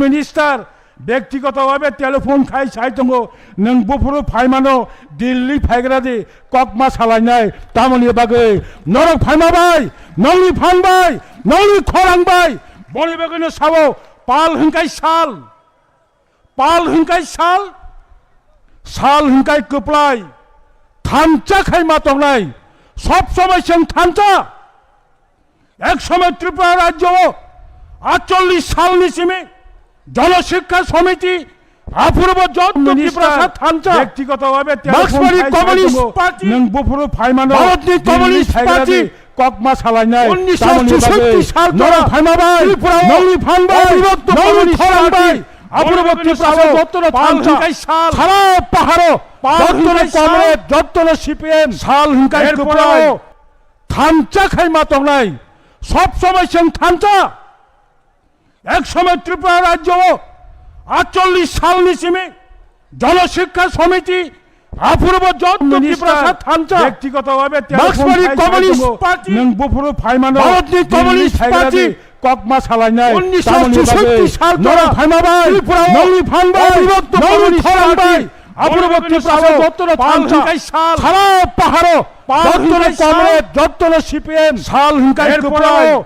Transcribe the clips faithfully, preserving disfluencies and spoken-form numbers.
Minister, bektigoto bhabe telephone khai sai tongo, nwng buphuru phaimano, Delhi phaigra di, kokma salainai, tamoni bagwi, norok phaima bai, nongni phan bai, nongni khorang bai, boni bagwino sao, pal hwnkai sal, pal hwnkai sal, sal hwnkai kwplai, thansa khai ma tongnai, sob somoi chwng thansa. Ek somoy Tripura rajyo o atchollish salni simi Jana Shiksha Samiti, aphuru bo joto Minister, Tiprasa thansa, bektigoto bhabe telephone Marksmari khai Communist tongo. Party, nwng buphuru phaimano, Bharatni Delhi Communist phaigra di, Party, kokma salainai, unnish sho chushotti tamoni bagwi, sal norok phaima bai, Tripura o nongni phan bai, obibhakto nongni Communist khorang Party, bai, aphuru bo Tiprasa joto thansa, sara paharo, joto Comrade, joto C P M, sal hwnkai kwplai. Thansa khai ma tongnai, sob somoi chwng thansa. Ek somoy Tripura rajyo o atchollish salni simi Jana Shiksha Samiti, aphuru bo joto Minister, Tiprasa thansa, bektigoto bhabe telephone Marksmari khai sai Communist tongo. Party, nwng buphuru phaimano, Bharatni Delhi Communist phaigra di, Party, kokma salainai, unnish sho chushotti tamoni bagwi, sal norok phaima bai, Tripura o nongni phan bai, obibhakto nongni Communist khorang Party, bai, aphuru bo Tiprasa joto thansa, sara paharo, joto Comrade, joto C P M, sal hwnkai kwplai.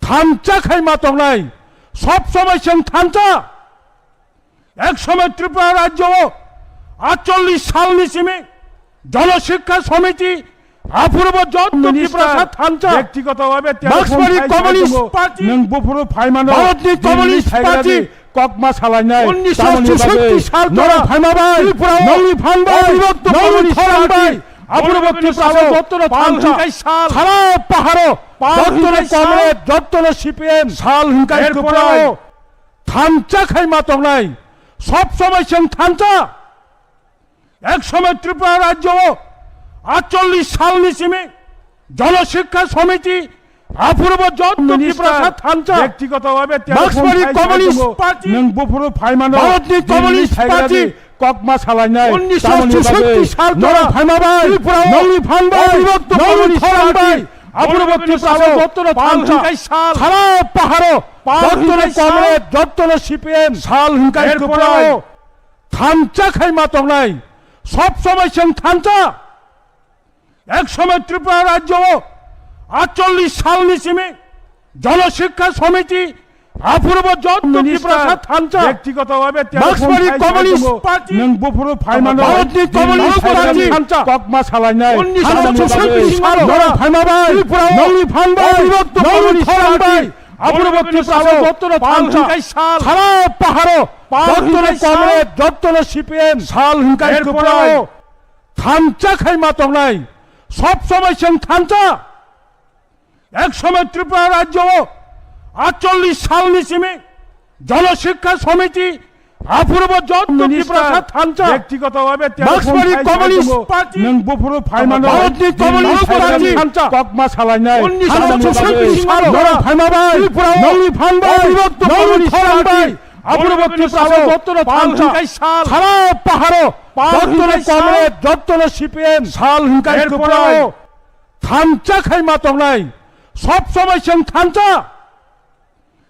Thansa khai ma tongnai, sob somoi chwng thansa. Ek somoy Tripura rajyo o atchollish salni simi Jana Shiksha Samiti, aphuru bo joto Minister, Tiprasa thansa, bektigoto bhabe telephone khai sai tongo. Marksmari Communist Party, nwng buphuru phaimano, Bharatni Communist Party, kokma salainai, unnish sho chushotti sal norok phaima bai, Tripura o nongni phan bai, obibhakto nongni khorang bai, aphuru bo Tiprasa joto thansa, sara paharo, joto Comrade, joto C P M, sal hwnkai kwplai. Thansa khai ma tongnai, sob somoi chwng thansa. Ek somoy Tripura rajyo o atchollish salni simi Jana Shiksha Samiti, aphuru bo joto Minister, Tiprasa thansa, bektigoto bhabe telephone khai sai tongo. Marksmari Communist Party, nwng buphuru phaimano, Bharatni Communist Party, kokma salainai, unnish sho chushotti sal norok phaima bai, Tripura o nongni phan bai, obibhakto nongni khorang bai, aphuru bo Tiprasa joto thansa, sara paharo, joto Comrade, joto C P M, sal hwnkai kwplai. Thansa khai ma tongnai, sob somoi chwng thansa. Ek somoy Tripura rajyo o atchollish salni simi Jana Shiksha Samiti, aphuru bo joto Minister, Tiprasa thansa, bektigoto bhabe telephone khai sai tongo. Marksmari Communist Party, nwng buphuru phaimano, Bharatni Communist Party, kokma salainai, unnish sho chushotti sal norok phaima bai, Tripura o nongni phan bai, obibhakto nongni khorang bai, aphuru bo Tiprasa joto thansa, sara paharo, joto Comrade, joto C P M, sal hwnkai kwplai. Thansa khai ma tongnai, sob somoi chwng thansa. Ek somoy Tripura rajyo o atchollish salni simi Jana Shiksha Samiti, aphuru bo joto Minister, Tiprasa thansa, bektigoto bhabe telephone Marksmari khai sai tongo. Communist Party, nwng buphuru phaimano, Bharatni Communist Party, thansa, kokma salainai, unnish sho chushotti sal norok phaima bai, Tripura o nongni phan bai, obibhakto Communist Party, aphuru bo Tiprasa joto thansa, sara paharo, joto Comrade, joto C P M, sal hwnkai kwplai. Thansa khai ma tongnai, sob somoi chwng thansa.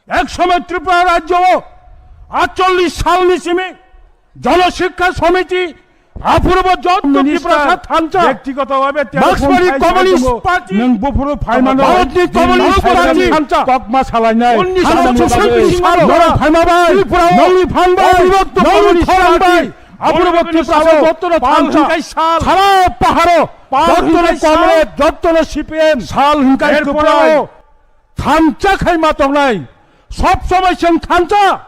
Ek somoy Tripura rajyo o atchollish salni simi Jana Shiksha Samiti, aphuru bo joto Minister, Tiprasa thansa, bektigoto bhabe telephone khai sai tongo. Marksmari Communist Party, nwng buphuru phaimano, Bharatni Communist Party, thansa, kokma salainai, unnish sho chushotti sal norok phaima bai, Tripura o nongni phan bai, obibhakto nongni khorang bai, aphuru bo Tiprasa joto thansa, sara paharo, joto Comrade, joto C P M, sal hwnkai kwplai. Thansa khai ma tongnai, sob somoi chwng thansa.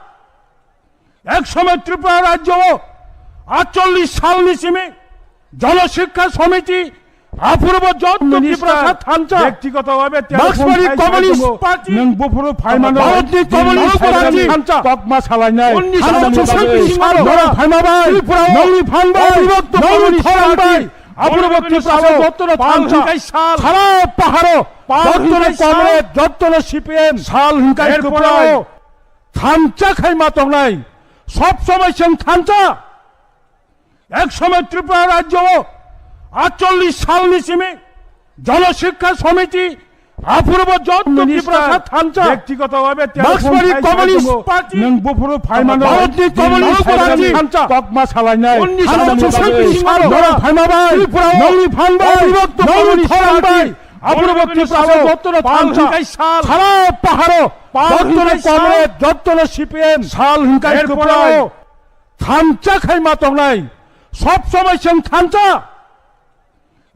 Ek somoy Tripura rajyo o atchollish salni simi Jana Shiksha Samiti, aphuru bo joto Minister, Tiprasa thansa, bektigoto bhabe telephone khai sai tongo. Marksmari Communist Party, nwng buphuru phaimano, Bharatni Communist Party, thansa, kokma salainai, unnish sho chushotti sal norok phaima bai, Tripura o nongni phan bai, obibhakto nongni khorang bai, aphuru bo Tiprasa joto thansa, sara paharo, joto Comrade, joto C P M, sal hwnkai kwplai. Thansa khai ma tongnai, sob somoi chwng thansa. Ek somoy Tripura rajyo o atchollish salni simi Jana Shiksha Samiti, Aphuru bo jotto Minister, Tiprasa thansa, ব্যক্তিগতভাবে telephone Marksmari khai Communist sai Party, nwng buphuru phaimano, Bharatni Communist Party thansa, kokma salainai. উনিশশো চৌষট্টি সাল, Nora phaima bai, Tripura, nongni phan bai, nongni khorang bai, aphuru bo Tiprasa jotto thansa, sara paharo, jotto comrade, jotto C P M, sal hwnkai kwplai, thansa khai ma tongnai, sob somoi chwng thansa.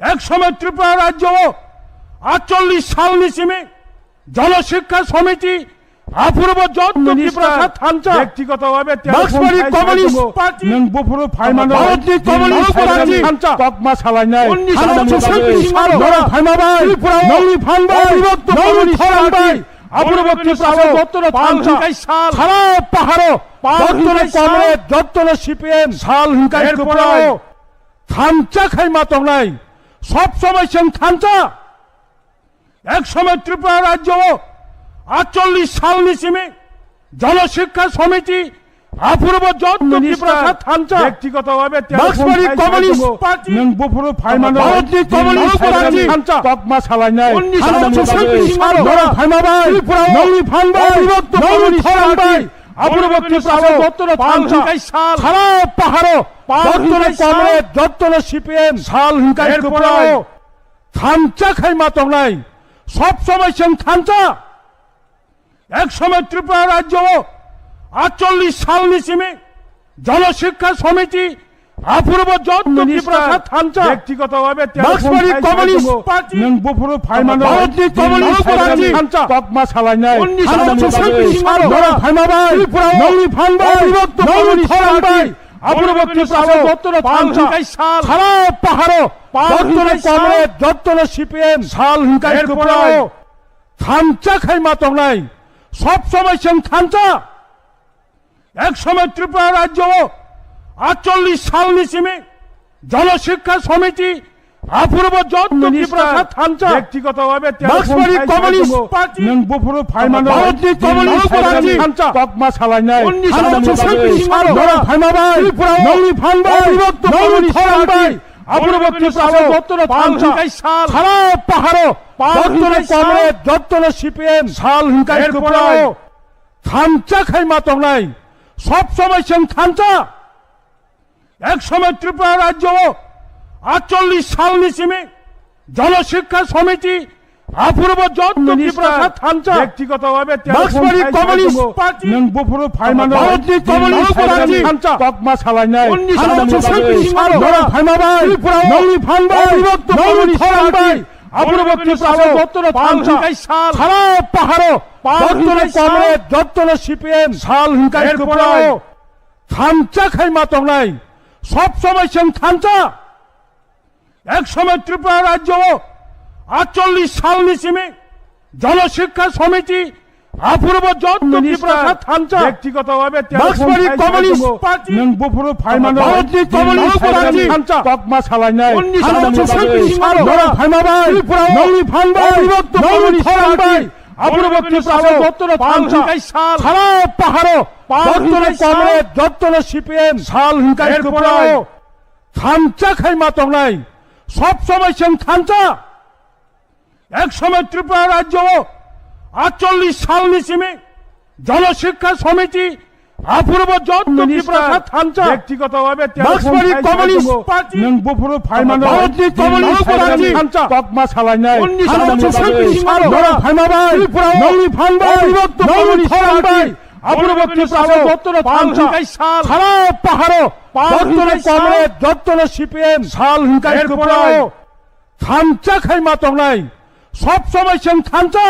Ek somoy Tripura rajyo o atchollish salni simi Jana Shiksha Samiti, aphuru bo jotto Minister, Tiprasa thansa, ব্যক্তিগতভাবে telephone Marksmari khai Communist sai Party, nwng buphuru phaimano, Bharatni Communist Party thansa, kokma salainai. উনিশশো চৌষট্টি সাল, Nora phaima bai, Tripura, nongni phan bai, nongni khorang bai, aphuru bo Tiprasa jotto thansa, sara paharo, jotto comrade, jotto C P M, sal hwnkai kwplai, thansa khai ma tongnai, sob somoi chwng thansa. Ek somoy Tripura rajyo o atchollish salni simi Jana Shiksha Samiti, aphuru bo jotto Minister, Tiprasa thansa, ব্যক্তিগতভাবে telephone Marksmari khai sai Communist Party, nwng buphuru phaimano, Bharatni Communist Party thansa, kokma salainai. উনিশশো চৌষট্টি সাল, Nora phaima bai, Tripura, nongni phan bai, nongni khorang bai, aphuru bo Tiprasa jotto thansa, sara paharo, jotto comrade, jotto C P M, sal hwnkai kwplai, thansa khai ma tongnai, sob somoi chwng thansa. Ek somoy Tripura rajyo o atchollish salni simi Jana Shiksha Samiti, aphuru bo jotto Tiprasa thansa, ব্যক্তিগতভাবে telephone khai sai Communist Party, nwng buphuru phaimano, Bharatni Communist Party thansa, kokma salainai. উনিশশো চৌষট্টি সাল, Nora phaima bai, Tripura, nongni phan bai, nongni khorang bai, aphuru bo Tiprasa jotto thansa, sara paharo, jotto comrade, jotto C P M, sal hwnkai kwplai, thansa khai ma tongnai, sob somoi chwng thansa. Ek somoy Tripura rajyo o atchollish salni simi Jana Shiksha Samiti, aphuru bo jotto Minister, Tiprasa thansa, ব্যক্তিগতভাবে telephone Marksmari khai sai Communist Party, nwng buphuru phaimano, Bharatni Communist Party thansa, kokma salainai. উনিশশো চৌষট্টি সাল, Nora phaima bai, Tripura, nongni phan bai, nongni khorang bai, aphuru bo Tiprasa jotto thansa, sara paharo, jotto comrade, jotto C P M, sal hwnkai kwplai, thansa khai ma tongnai, sob somoi chwng thansa. Ek somoy Tripura rajyo o atchollish salni simi Jana Shiksha Samiti, aphuru bo jotto Minister, Tiprasa thansa, ব্যক্তিগতভাবে telephone khai sai Communist Party, nwng buphuru phaimano, Bharatni Communist Party thansa, kokma salainai. উনিশশো চৌষট্টি সাল, Nora phaima bai, Tripura, nongni phan bai, nongni khorang bai, aphuru bo Tiprasa jotto thansa, sara paharo, jotto comrade, jotto C P M, sal hwnkai kwplai, thansa khai ma tongnai, sob somoi chwng thansa. Ek somoy Tripura rajyo o atchollish salni simi Jana Shiksha Samiti, aphuru bo jotto Minister, Tiprasa thansa, ব্যক্তিগতভাবে telephone Marksmari khai sai Communist Party, nwng buphuru phaimano, Bharatni Communist Party thansa, kokma salainai. উনিশশো চৌষট্টি সাল, Nora phaima bai, Tripura, nongni phan bai, nongni khorang bai, aphuru bo Tiprasa jotto thansa, sara paharo, jotto comrade, jotto C P M, sal hwnkai kwplai, thansa khai ma tongnai, sob somoi chwng thansa. Ek somoy Tripura rajyo o atchollish salni simi Jana Shiksha Samiti, aphuru bo jotto Minister, Tiprasa thansa, ব্যক্তিগতভাবে telephone khai sai Communist Party, nwng buphuru phaimano, Bharatni Communist Party thansa, kokma salainai. উনিশশো চৌষট্টি সাল, Nora phaima bai, Tripura, nongni phan bai, nongni khorang bai, aphuru bo Tiprasa jotto thansa, sara paharo, jotto comrade, jotto C P M, sal hwnkai kwplai, thansa khai ma tongnai, sob somoi chwng thansa.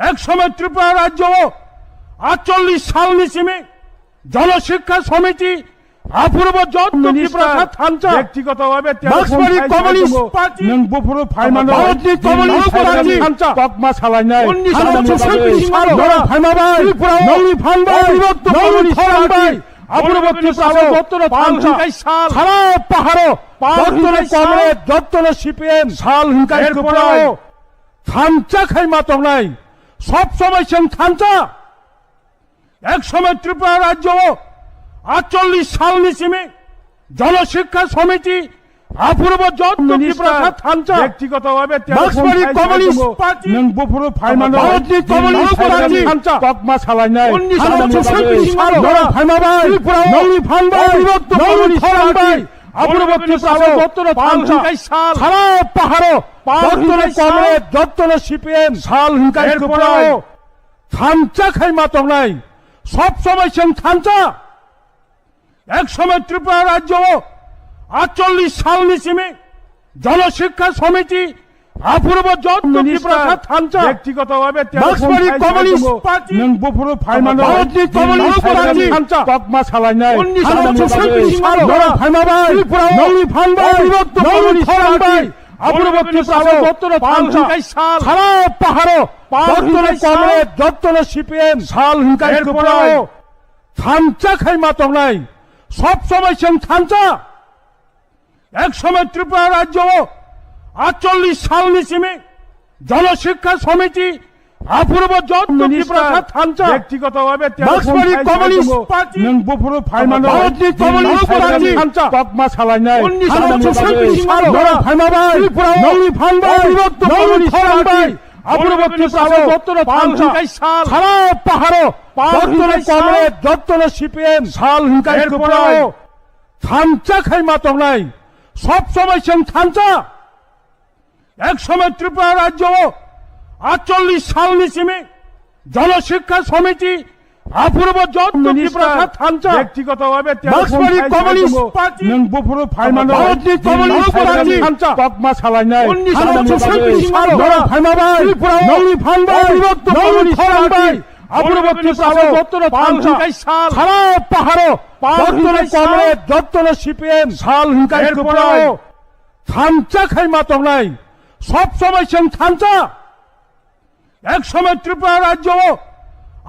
Ek somoy Tripura rajyo o atchollish salni simi Jana Shiksha Samiti, aphuru bo jotto Minister, Tiprasa thansa, ব্যক্তিগতভাবে telephone Marksmari khai sai Communist Party, nwng buphuru phaimano, Bharatni Communist Party thansa, kokma salainai. উনিশশো চৌষট্টি সাল, Nora phaima bai, Tripura, nongni phan bai, nongni khorang bai, aphuru bo Tiprasa jotto thansa, sara paharo, jotto comrade, jotto C P M, sal hwnkai kwplai, thansa khai ma tongnai, sob somoi chwng thansa. Ek somoy Tripura rajyo o atchollish salni simi Jana Shiksha Samiti, Aphurubo jotto Tiprasa thansa, ব্যক্তিগতভাবে telephone Marksmari খাই Communist থাকবো। Party, Nwng buphuru phaimano, Bharatni Communist Party thansa, kokma salainai. উনিশশো চৌষট্টি সাল, Nora Phaima bai, Tripura, Nongni Phan bai, Nongni Phan bai, Aphurubo Tiprasa jotto thansa, sara paharo, jotto Comrade, jotto C P M, sal hingkai kwplai, thansa khaima tongnai, sob somoi chwng thansa. Ek somoy Tripura rajyo o atchollish salni simi Jana Shiksha Samiti, aphurubo jotto Tiprasa thansa, ব্যক্তিগতভাবে telephone Marksmari Communist Party, nwng buphuru phaimano, Bharatni Communist Party thansa, kokma salainai. উনিশশো চৌষট্টি সাল, Nora Phaima bai, Tripura, Nongni Phan bai, Nongni Phan bai, aphurubo Tiprasa jotto thansa, sara paharo, jotto Comrade, jotto C P M, sal hingkai kwplai, thansa khaima tongnai, sob somoi chwng thansa. Ek somoy Tripura rajyo o atchollish salni simi Jana Shiksha Samiti, aphurubo jotto Tiprasa thansa, ব্যক্তিগতভাবে telephone Marksmari Communist Party, nwng buphuru phaimano, Bharatni Communist Party thansa, kokma salainai. উনিশশো চৌষট্টি সাল, Nora Phaima bai, Tripura, Nongni Phan bai, Nongni Phan bai, aphurubo Tiprasa jotto thansa, sara paharo, jotto Comrade, jotto C P M, sal hingkai kwplai, thansa khaima tongnai, sob somoi chwng thansa. Ek somoy Tripura rajyo o atchollish salni simi Jana Shiksha Samiti, aphurubo jotto Tiprasa thansa, ব্যক্তিগতভাবে telephone Marksmari Communist Party, nwng buphuru phaimano, Bharatni Communist Party thansa, kokma salainai. উনিশশো চৌষট্টি সাল, Nora Phaima bai, Tripura, Nongni Phan bai, Nongni Phan bai, aphurubo Tiprasa jotto thansa, sara paharo, jotto Comrade, jotto C P M, sal hingkai kwplai, thansa khaima tongnai, sob somoi chwng thansa. Ek somoy Tripura rajyo o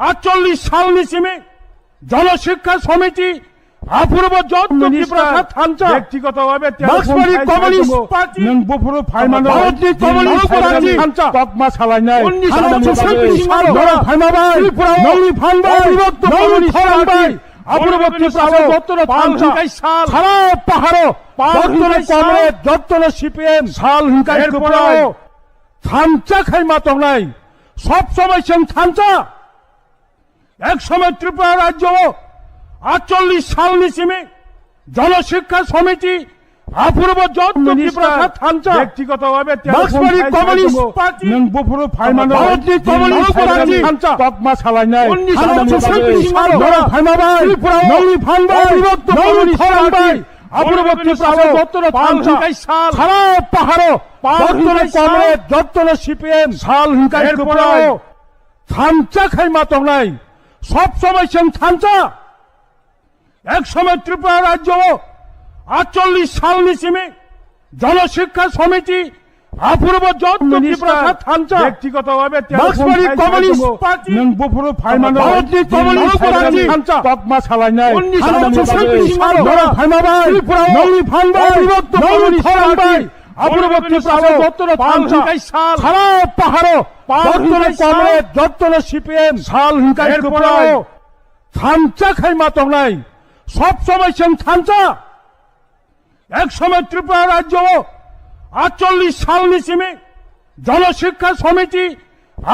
atchollish salni simi Jana Shiksha Samiti, aphurubo jotto Tiprasa thansa, ব্যক্তিগতভাবে telephone Marksmari Communist Party, nwng buphuru phaimano, Bharatni Communist Party thansa, kokma salainai. উনিশশো চৌষট্টি সাল, Nora Phaima bai, Tripura, Nongni Phan bai, Nongni Phan bai, aphurubo Tiprasa jotto thansa, sara paharo, jotto Comrade, jotto C P M, sal hingkai kwplai, thansa khaima tongnai, sob somoi chwng thansa. Ek somoy Tripura rajyo o atchollish salni simi Jana Shiksha Samiti, aphurubo jotto Tiprasa thansa, ব্যক্তিগতভাবে telephone Marksmari Communist Party, nwng buphuru phaimano, Bharatni Communist Party thansa, kokma salainai. উনিশশো চৌষট্টি সাল, Nora Phaima bai, Tripura, Nongni Phan bai, Nongni Phan bai, aphurubo Tiprasa jotto thansa, sara paharo, jotto Comrade, jotto C P M, sal hingkai kwplai, thansa khaima tongnai, sob somoi chwng thansa. Ek somoy Tripura rajyo o atchollish salni simi Jana Shiksha Samiti, aphurubo jotto Tiprasa thansa, ব্যক্তিগতভাবে telephone Marksmari Communist Party, nwng buphuru phaimano, Bharatni Communist Party thansa, kokma salainai. উনিশশো চৌষট্টি সাল, Nora Phaima bai, Tripura, Nongni Phan bai, Nongni Phan bai, aphurubo Tiprasa jotto thansa, sara paharo, jotto Comrade, jotto C P M, sal hingkai kwplai, thansa khaima tongnai, sob somoi chwng thansa. Ek somoy Tripura rajyo o atchollish salni simi Jana Shiksha Samiti,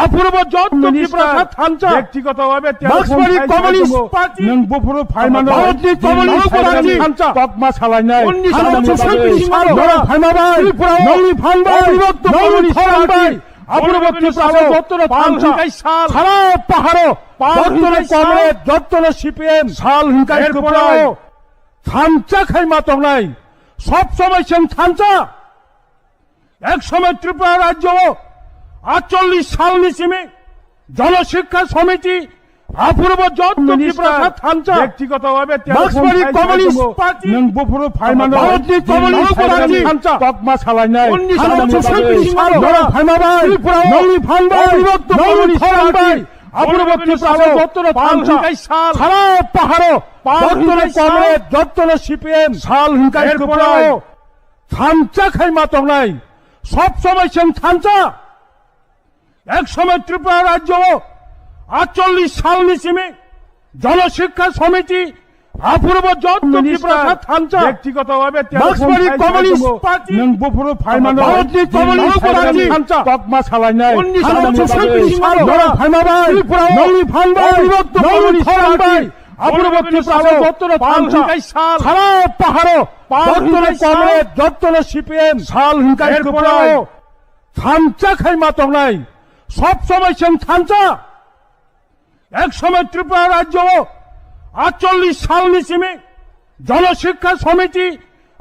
aphurubo jotto Tiprasa thansa, ব্যক্তিগতভাবে telephone Marksmari Communist Party, nwng buphuru phaimano, Bharatni Communist Party thansa, kokma salainai. উনিশশো চৌষট্টি সাল, Nora Phaima bai, Tripura, Nongni Phan bai, Nongni Phan bai, aphurubo Tiprasa jotto thansa, sara paharo, jotto Comrade, jotto C P M, sal hingkai kwplai, thansa khaima tongnai, sob somoi chwng thansa. Ek somoy Tripura rajyo o atchollish salni simi Jana Shiksha Samiti, aphurubo jotto Tiprasa thansa, ব্যক্তিগতভাবে telephone Marksmari Communist Party, nwng buphuru phaimano, Bharatni Communist Party thansa, kokma salainai. উনিশশো চৌষট্টি সাল, Nora Phaima bai, Tripura, Nongni Phan bai, Nongni Phan bai, aphurubo Tiprasa jotto thansa, sara paharo, jotto Comrade, jotto C P M, sal hingkai kwplai, thansa khaima tongnai, sob somoi chwng thansa. Ek somoy Tripura rajyo o atchollish salni simi Jana Shiksha Samiti, Aphuru bo jotto Minister, Tiprasa thansa, ব্যক্তিগতভাবে telephone Marksmari খাই Communist খাই Party, nwng buphuru phaimano, Bharatni Communist Party thansa, kokma salainai. উনিশশো সাতচল্লিশ সাল, Nora phaima bai, Tripura, nongni phan bai, nongni phan bai, Aphuru bo Tiprasa jotto thansa, sara paharo, jotto Congress, jotto C P M, sal hinkai kwpla thansa khaima tongnai, sob somoi chwng thansa. Ek somoi Tripura rajyo o atchollish salni simi Jana Shiksha Samiti,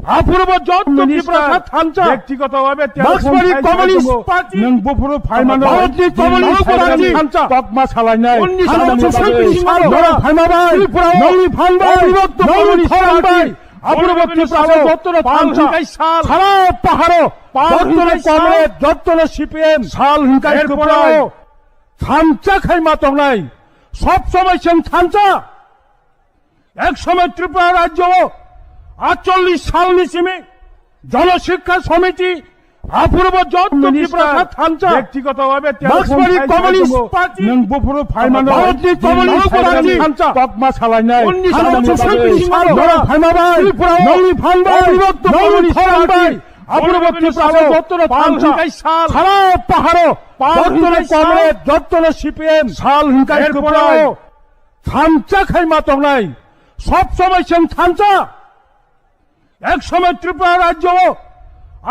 aphuru bo jotto Minister, Tiprasa thansa, ব্যক্তিগতভাবে telephone Marksmari খাই খাই Communist Party, nwng buphuru phaimano, Bharatni Communist Party thansa, kokma salainai. উনিশশো সাতচল্লিশ সাল, Nora phaima bai, Tripura, nongni phan bai, nongni phan bai, aphuru bo Tiprasa jotto thansa, sara paharo, jotto Congress, jotto C P M, sal hinkai kwpla thansa khaima tongnai, sob somoi chwng thansa. Ek somoi Tripura rajyo o atchollish salni simi Jana Shiksha Samiti, aphuru bo jotto Minister, Tiprasa thansa, ব্যক্তিগতভাবে telephone Marksmari খাই খাই Communist Party, nwng buphuru phaimano, Bharatni Communist Party thansa, kokma salainai. উনিশশো সাতচল্লিশ সাল, Nora phaima bai, Tripura, nongni phan bai, nongni phan bai, aphuru bo Tiprasa jotto thansa, sara paharo, jotto Congress, jotto C P M, sal hinkai kwpla thansa khaima tongnai, sob somoi chwng thansa. Ek somoi Tripura rajyo o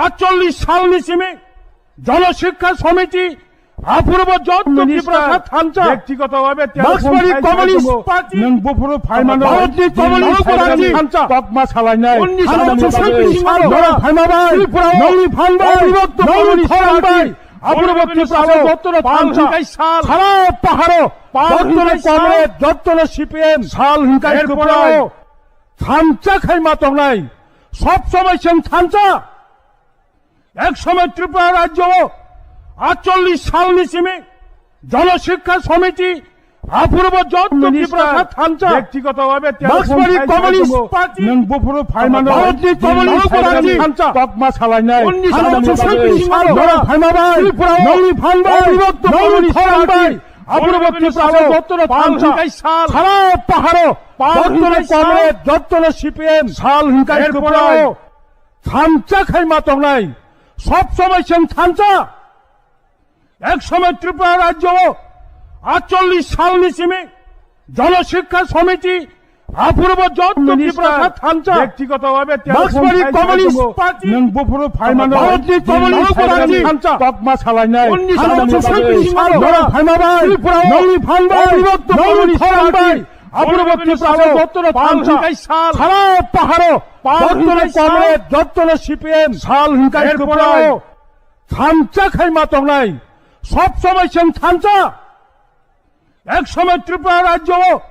atchollish salni simi Jana Shiksha Samiti, aphuru bo jotto Minister, Tiprasa thansa, ব্যক্তিগতভাবে telephone Marksmari খাই খাই Communist Party, nwng buphuru phaimano, Bharatni Communist Party thansa, kokma salainai. উনিশশো সাতচল্লিশ সাল, Nora phaima bai, Tripura, nongni phan bai, nongni phan bai, aphuru bo Tiprasa jotto thansa, sara paharo, jotto Congress, jotto C P M, sal hinkai kwpla thansa khaima tongnai, sob somoi chwng thansa. Ek somoi Tripura rajyo o atchollish salni simi Jana Shiksha Samiti, aphuru bo jotto Minister, Tiprasa thansa, ব্যক্তিগতভাবে telephone Marksmari খাই খাই Communist Party, nwng buphuru phaimano, Bharatni Communist Party thansa, kokma salainai. উনিশশো সাতচল্লিশ সাল, Nora phaima bai, Tripura, nongni phan bai, nongni phan bai, aphuru bo Tiprasa jotto thansa, sara paharo, jotto Congress, jotto C P M, sal hinkai kwpla thansa khaima tongnai, sob somoi chwng thansa. Ek somoi Tripura rajyo o atchollish salni simi Jana Shiksha Samiti, aphuru bo jotto Minister, Tiprasa thansa, ব্যক্তিগতভাবে telephone Marksmari খাই খাই Communist Party, nwng buphuru phaimano, Bharatni Communist Party thansa, kokma salainai. উনিশশো সাতচল্লিশ সাল, Nora phaima bai, Tripura, nongni phan bai, nongni phan bai, aphuru bo Tiprasa jotto thansa, sara paharo, jotto Congress, jotto C P M, sal hinkai kwpla thansa khaima tongnai, sob somoi chwng thansa. Ek somoi Tripura rajyo o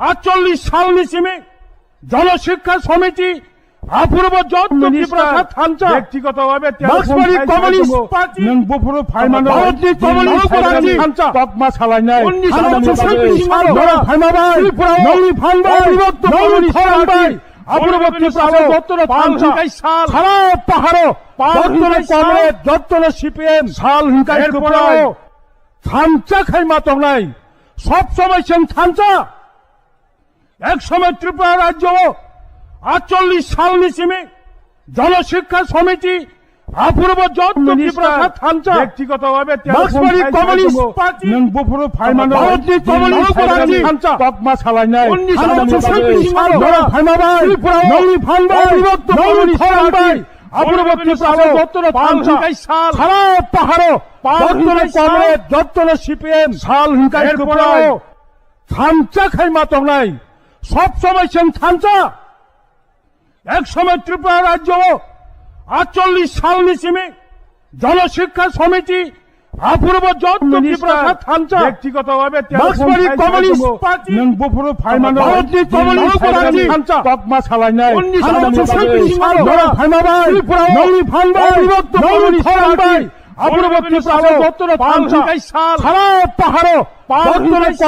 atchollish salni simi Jana Shiksha Samiti, aphuru bo jotto Minister, Tiprasa thansa, ব্যক্তিগতভাবে telephone Marksmari খাই খাই Communist Party, nwng buphuru phaimano, Bharatni Communist Party thansa, kokma salainai. উনিশশো সাতচল্লিশ সাল, Nora phaima bai, Tripura, nongni phan bai, nongni phan bai, aphuru bo Tiprasa jotto thansa, sara paharo, jotto Congress, jotto C P M, sal hinkai kwpla thansa khaima tongnai, sob somoi chwng thansa. Ek somoi Tripura rajyo o atchollish salni simi Jana Shiksha Samiti, aphuru bo jotto Minister, Tiprasa thansa, ব্যক্তিগতভাবে telephone Marksmari খাই খাই Communist Party, nwng buphuru phaimano, Bharatni Communist Party thansa, kokma salainai. উনিশশো সাতচল্লিশ সাল, Nora phaima bai, Tripura, nongni phan bai, nongni phan bai, aphuru bo Tiprasa jotto thansa, sara paharo, jotto Congress, jotto C P M, sal hinkai kwpla thansa khaima tongnai, sob somoi chwng thansa. Ek somoi Tripura rajyo o atchollish salni simi Jana Shiksha Samiti, aphuru bo jotto Minister, Tiprasa thansa, ব্যক্তিগতভাবে telephone Marksmari খাই খাই Communist Party, nwng buphuru phaimano, Bharatni Communist Party thansa, kokma salainai. উনিশশো সাতচল্লিশ সাল, Nora phaima bai, Tripura, nongni phan bai, nongni phan bai, aphuru bo Tiprasa jotto thansa, sara paharo, jotto Congress,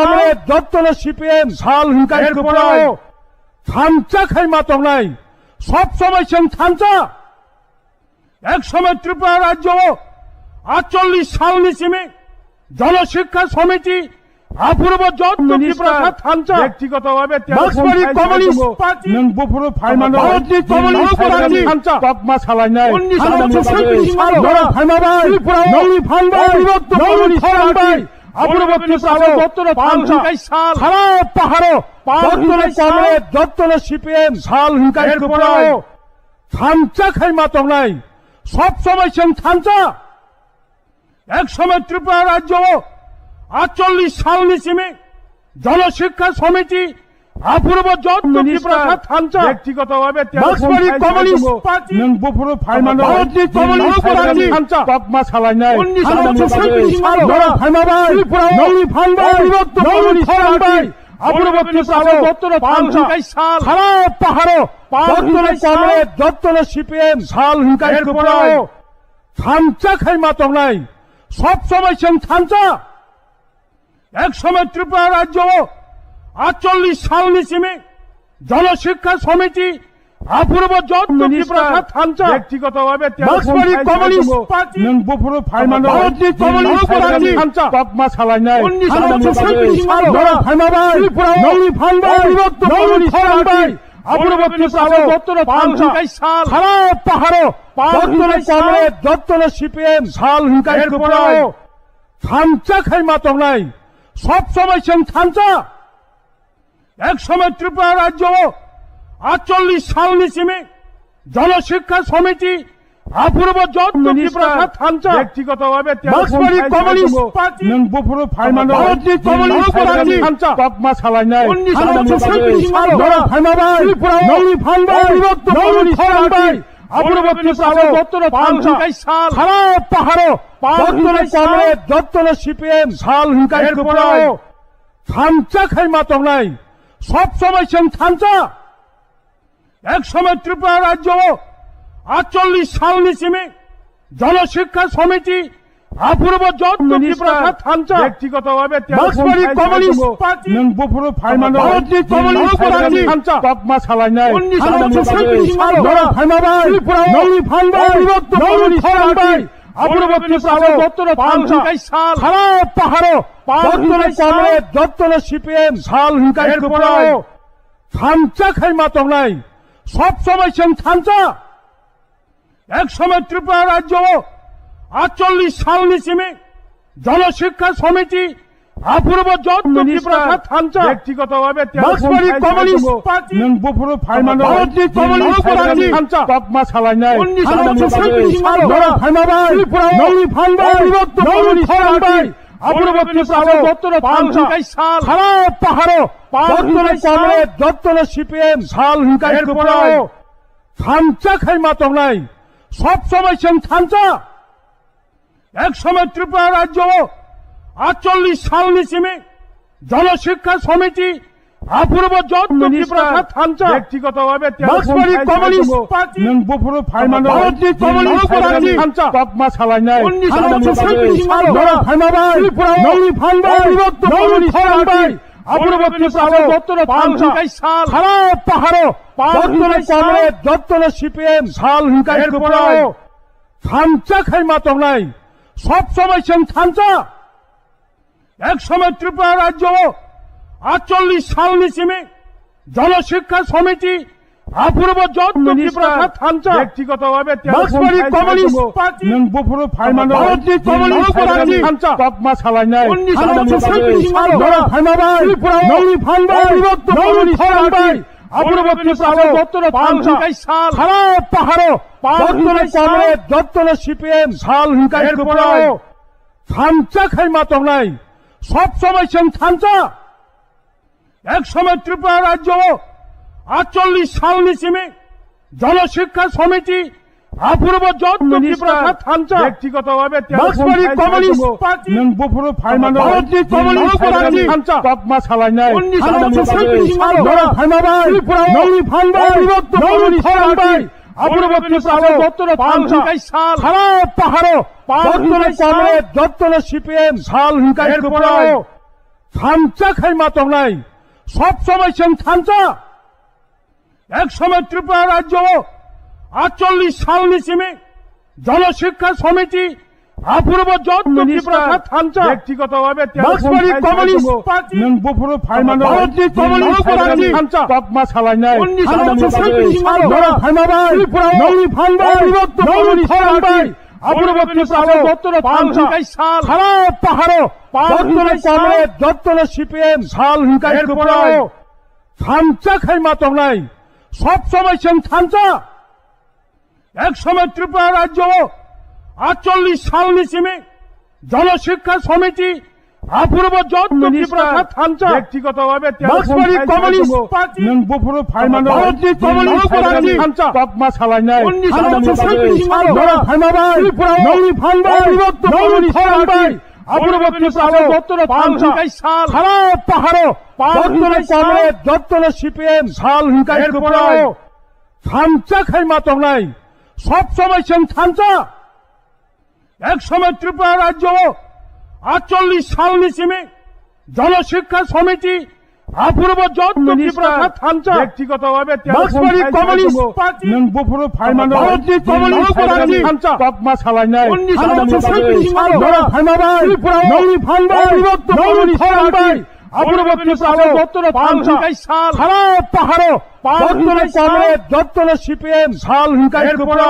jotto C P M, sal hinkai kwpla thansa khaima tongnai, sob somoi chwng thansa. Ek somoi Tripura rajyo o atchollish salni simi Jana Shiksha Samiti, Aphuru bo jotto Minister, Tiprasa thansa, ব্যক্তিগতভাবে telephone Marksmari khai Communist khai Party, nwng buphuru phaimano, Bharatni Communist Party thansa, kokma salainai. উনিশশো ছয়ষট্টি সাল, Nora phaimabai, Tripura, nongni phanbai, nongni phanbai, Aphuru bo Tiprasa jotto thansa, sara paharo, jotto Congress, jotto C P M, sal hwnkai kwplai, thansa khai ma tongnai, sob somoi chwng thansa. Ek somoy Tripura rajyo o atchollish salni simi Jana Shiksha Samiti, aphuru bo jotto Minister, Tiprasa thansa, ব্যক্তিগতভাবে telephone Marksmari khai Communist khai Party, nwng buphuru phaimano, Bharatni Communist Party thansa, kokma salainai. উনিশশো ছয়ষট্টি সাল, Nora phaimabai, Tripura, nongni phanbai, nongni phanbai, aphuru bo Tiprasa jotto thansa, sara paharo, jotto Congress, jotto C P M, sal hwnkai kwplai, thansa khai ma tongnai, sob somoi chwng thansa. Ek somoy Tripura rajyo o atchollish salni simi Jana Shiksha Samiti, aphuru bo jotto Minister, Tiprasa thansa, ব্যক্তিগতভাবে telephone Marksmari khai khai Communist Party, nwng buphuru phaimano, Bharatni Communist Party thansa, kokma salainai. উনিশশো ছয়ষট্টি সাল, Nora phaimabai, Tripura, nongni phanbai, nongni phanbai, aphuru bo Tiprasa jotto thansa, sara paharo, jotto Congress, jotto C P M, sal hwnkai kwplai, thansa khai ma tongnai, sob somoi chwng thansa. Ek somoy Tripura rajyo o atchollish salni simi Jana Shiksha Samiti, aphuru bo jotto Minister, Tiprasa thansa, ব্যক্তিগতভাবে telephone Marksmari khai khai Communist Party, nwng buphuru phaimano, Bharatni Communist Party thansa, kokma salainai. উনিশশো ছয়ষট্টি সাল, Nora phaimabai, Tripura, nongni phanbai, nongni phanbai, aphuru bo Tiprasa jotto thansa, sara paharo, jotto Congress, jotto C P M, sal hwnkai kwplai, thansa khai ma tongnai, sob somoi chwng thansa. Ek somoy Tripura rajyo o atchollish salni simi Jana Shiksha Samiti, aphuru bo jotto Minister, Tiprasa thansa, ব্যক্তিগতভাবে telephone Marksmari khai khai Communist Party, nwng buphuru phaimano, Bharatni Communist Party thansa, kokma salainai. উনিশশো ছয়ষট্টি সাল, Nora phaimabai, Tripura, nongni phanbai, nongni phanbai, aphuru bo Tiprasa jotto thansa, sara paharo, jotto Congress, jotto C P M, sal hwnkai kwplai, thansa khai ma tongnai, sob somoi chwng thansa. Ek somoy Tripura rajyo o atchollish salni simi Jana Shiksha Samiti, aphuru bo jotto Minister, Tiprasa thansa, ব্যক্তিগতভাবে telephone Marksmari khai khai Communist Party, nwng buphuru phaimano, Bharatni Communist Party thansa, kokma salainai. উনিশশো ছয়ষট্টি সাল, Nora phaimabai, Tripura, nongni phanbai, nongni phanbai, aphuru bo Tiprasa jotto thansa, sara paharo, jotto Congress, jotto C P M, sal hwnkai kwplai, thansa khai ma tongnai, sob somoi chwng thansa. Ek somoy Tripura rajyo o atchollish salni simi Jana Shiksha Samiti, aphuru bo jotto Minister, Tiprasa thansa, ব্যক্তিগতভাবে telephone Marksmari khai khai Communist Party, nwng buphuru phaimano, Bharatni Communist Party thansa, kokma salainai. উনিশশো ছয়ষট্টি সাল, Nora phaimabai, Tripura, nongni phanbai, nongni phanbai, aphuru bo Tiprasa jotto thansa, sara paharo, jotto Congress, jotto C P M, sal hwnkai kwplai, thansa khai ma tongnai, sob somoi chwng thansa. Ek somoy Tripura rajyo o atchollish salni simi Jana Shiksha Samiti, aphuru bo jotto Minister, Tiprasa thansa, ব্যক্তিগতভাবে telephone Marksmari khai khai Communist Party, nwng buphuru phaimano, Bharatni Communist Party thansa, kokma salainai. উনিশশো ছয়ষট্টি সাল, Nora phaimabai, Tripura, nongni phanbai, nongni phanbai, aphuru bo Tiprasa jotto thansa, sara paharo, jotto Congress, jotto C P M, sal hwnkai kwplai, thansa khai ma tongnai, sob somoi chwng thansa. Ek somoy Tripura rajyo o atchollish salni simi Jana Shiksha Samiti, aphuru bo jotto Minister, Tiprasa thansa, ব্যক্তিগতভাবে telephone Marksmari khai khai Communist Party, nwng buphuru phaimano, Bharatni Communist Party thansa, kokma salainai. উনিশশো ছয়ষট্টি সাল, Nora phaimabai, Tripura, nongni phanbai, nongni phanbai, aphuru bo Tiprasa jotto thansa, sara paharo, jotto Congress, jotto C P M, sal hwnkai kwplai, thansa khai ma tongnai, sob somoi chwng thansa. Ek somoy Tripura rajyo o atchollish salni simi Jana Shiksha Samiti, Aphurubo jotto Tiprasa thansa. ব্যক্তিগতভাবে telephone Marksbari খাই Communist খাই Party. Nwng buphuru phaimano Bharatni Communist Party thansa. Tokma salainai. উনিশশো সাতচল্লিশ সাল Nora phaimabai. Tripura. Nongni phanbai. Nongni phanbai. Aphurubo Tiprasa jotto thansa. Sara paharo. Jotto Congress, jotto C P M. Sal hingkai Tripura. Thansa khaima tongnai. Sob somoi chwng thansa. Ek somoy Tripura rajyo atchollish salni simi Jana Shiksha Samiti, aphurubo jotto Tiprasa thansa. ব্যক্তিগতভাবে telephone Marksbari Communist Party. Nwng buphuru phaimano Bharatni Communist Party thansa. Tokma salainai. উনিশশো সাতচল্লিশ সাল Nora phaimabai. Tripura. Nongni phanbai. Nongni phanbai. Aphurubo Tiprasa jotto thansa. Sara paharo. Jotto Congress, jotto C P M. Sal hingkai Tripura. Thansa khaima tongnai. Sob somoi chwng thansa. Ek somoy Tripura rajyo atchollish salni simi Jana Shiksha Samiti, aphurubo jotto Tiprasa thansa. ব্যক্তিগতভাবে telephone Marksbari Communist Party. Nwng buphuru phaimano Bharatni Communist Party thansa. Tokma salainai. উনিশশো সাতচল্লিশ সাল Nora phaimabai. Tripura. Nongni phanbai. Nongni phanbai. Aphurubo Tiprasa jotto thansa. Sara paharo. Jotto Congress, jotto C P M. Sal hingkai Tripura.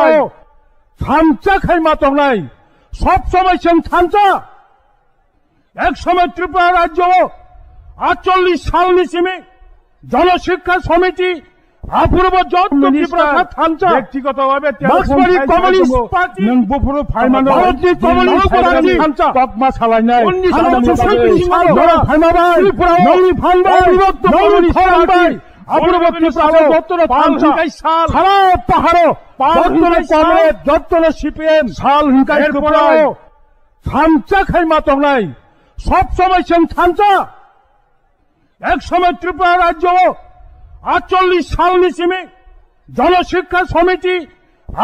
Thansa khaima tongnai. Sob somoi chwng thansa. Ek somoy Tripura rajyo atchollish salni simi Jana Shiksha Samiti, aphurubo jotto Tiprasa thansa. ব্যক্তিগতভাবে telephone Marksbari Communist Party. Nwng buphuru phaimano Bharatni Communist Party thansa. Tokma salainai. উনিশশো সাতচল্লিশ সাল Nora phaimabai. Tripura. Nongni phanbai. Nongni phanbai. Aphurubo Tiprasa jotto thansa. Sara paharo. Jotto Congress, jotto C P M. Sal hingkai Tripura. Thansa khaima tongnai. Sob somoi chwng thansa. Ek somoy Tripura rajyo atchollish salni simi Jana Shiksha Samiti,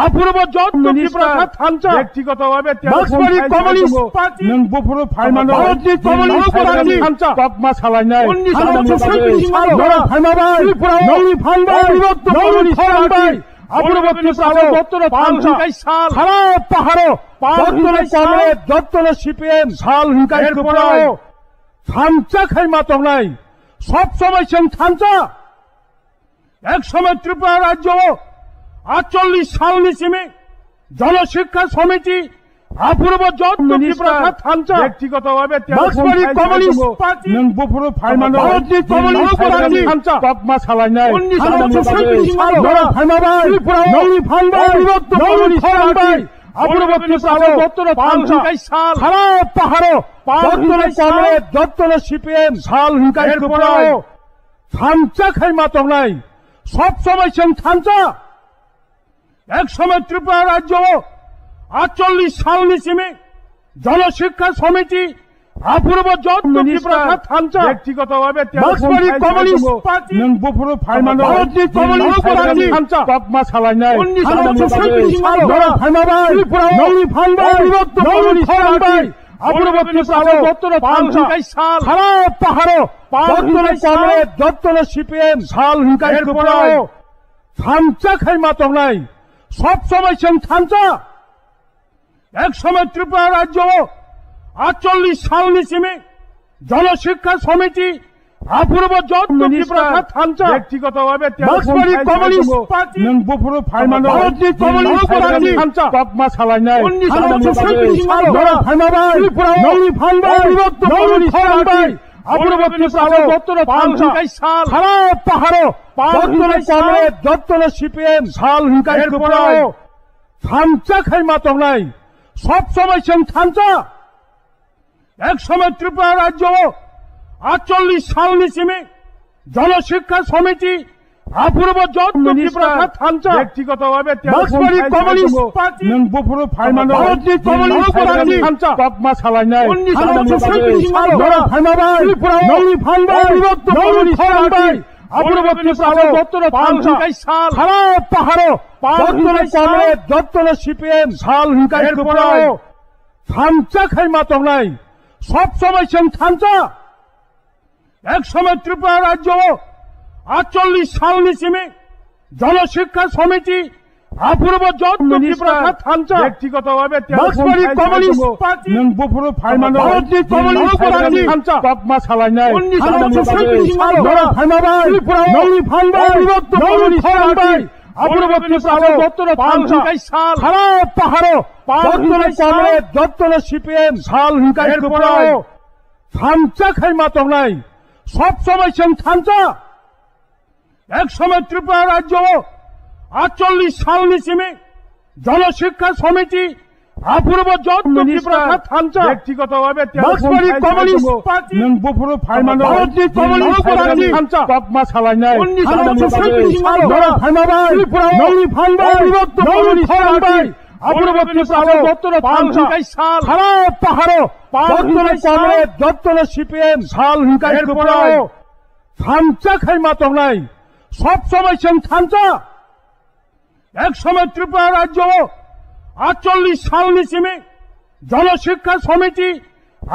aphurubo jotto Tiprasa thansa. ব্যক্তিগতভাবে telephone Marksbari Communist Party. Nwng buphuru phaimano Bharatni Communist Party thansa. Tokma salainai. উনিশশো সাতচল্লিশ সাল Nora phaimabai. Tripura. Nongni phanbai. Nongni phanbai. Aphurubo Tiprasa jotto thansa. Sara paharo. Jotto Congress, jotto C P M. Sal hingkai Tripura. Thansa khaima tongnai. Sob somoi chwng thansa. Ek somoy Tripura rajyo atchollish salni simi Jana Shiksha Samiti, aphurubo jotto Tiprasa thansa. ব্যক্তিগতভাবে telephone Marksbari Communist Party. Nwng buphuru phaimano Bharatni Communist Party thansa. Tokma salainai. উনিশশো সাতচল্লিশ সাল Nora phaimabai. Tripura. Nongni phanbai. Nongni phanbai. Aphurubo Tiprasa jotto thansa. Sara paharo. Jotto Congress, jotto C P M. Sal hingkai Tripura. Thansa khaima tongnai. Sob somoi chwng thansa. Ek somoy Tripura rajyo atchollish salni simi Jana Shiksha Samiti, aphurubo jotto Tiprasa thansa. ব্যক্তিগতভাবে telephone Marksbari Communist Party. Nwng buphuru phaimano Bharatni Communist Party thansa. Tokma salainai. উনিশশো সাতচল্লিশ সাল Nora phaimabai. Tripura. Nongni phanbai. Nongni phanbai. Aphurubo Tiprasa jotto thansa. Sara paharo. Jotto Congress, jotto C P M. Sal hingkai Tripura. Thansa khaima tongnai. Sob somoi chwng thansa. Ek somoy Tripura rajyo atchollish salni simi Jana Shiksha Samiti, aphurubo jotto Tiprasa thansa. ব্যক্তিগতভাবে telephone Marksbari Communist Party. Nwng buphuru phaimano Bharatni Communist Party thansa. Tokma salainai. উনিশশো সাতচল্লিশ সাল Nora phaimabai. Tripura. Nongni phanbai. Nongni phanbai. Aphurubo Tiprasa jotto thansa. Sara paharo. Jotto Congress, jotto C P M. Sal hingkai Tripura. Thansa khaima tongnai. Sob somoi chwng thansa. Ek somoy Tripura rajyo atchollish salni simi Jana Shiksha Samiti, aphurubo jotto Tiprasa thansa. ব্যক্তিগতভাবে telephone Marksbari Communist Party. Nwng buphuru phaimano Bharatni Communist Party thansa. Tokma salainai. উনিশশো সাতচল্লিশ সাল Nora phaimabai. Tripura. Nongni phanbai. Nongni phanbai. Aphurubo Tiprasa jotto thansa. Sara paharo. Jotto Congress, jotto C P M. Sal hingkai Tripura. Thansa khaima tongnai. Sob somoi chwng thansa. Ek somoy Tripura rajyo atchollish salni simi Jana Shiksha Samiti, Aphurubo joto Minister, Tiprasa thansa, ব্যক্তিগতভাবে telephone Marksmari খাই খাই Communist tongo. Party, Nwng buphuru phaimano, Bharatni Communist Party thansa, kokma salainai. উনিশশো ছত্রিশ সাল, Nora phaima bai, Tripura, nongni phan bai, অবিভক্ত নংনি Communist fan Party, bai, aphurubo Tiprasa joto thansa, sal, sara paharo, joto Congress, joto C P M, sal hinkai এরপরে thansa khaima tongnai, sob somoi chwng thansa. এক সময় ত্রিপুরা রাজ্য আটচল্লিশ সালনি simi জনশিক্ষা সমিতি, aphurubo joto Minister, Tiprasa thansa, ব্যক্তিগতভাবে telephone Marksmari খাই খাই Communist tongo. Party, Nwng buphuru phaimano, Bharatni Communist Party thansa, kokma salainai. উনিশশো ছত্রিশ সাল, Nora phaima bai, Tripura, nongni phan bai, অবিভক্ত নংনি Communist fan Party, bai, aphurubo Tiprasa joto thansa, sal, sara paharo, joto Congress, joto C P M, sal hinkai এরপরে thansa khaima tongnai, sob somoi chwng thansa. এক সময় ত্রিপুরা রাজ্য আটচল্লিশ সালনি simi জনশিক্ষা সমিতি,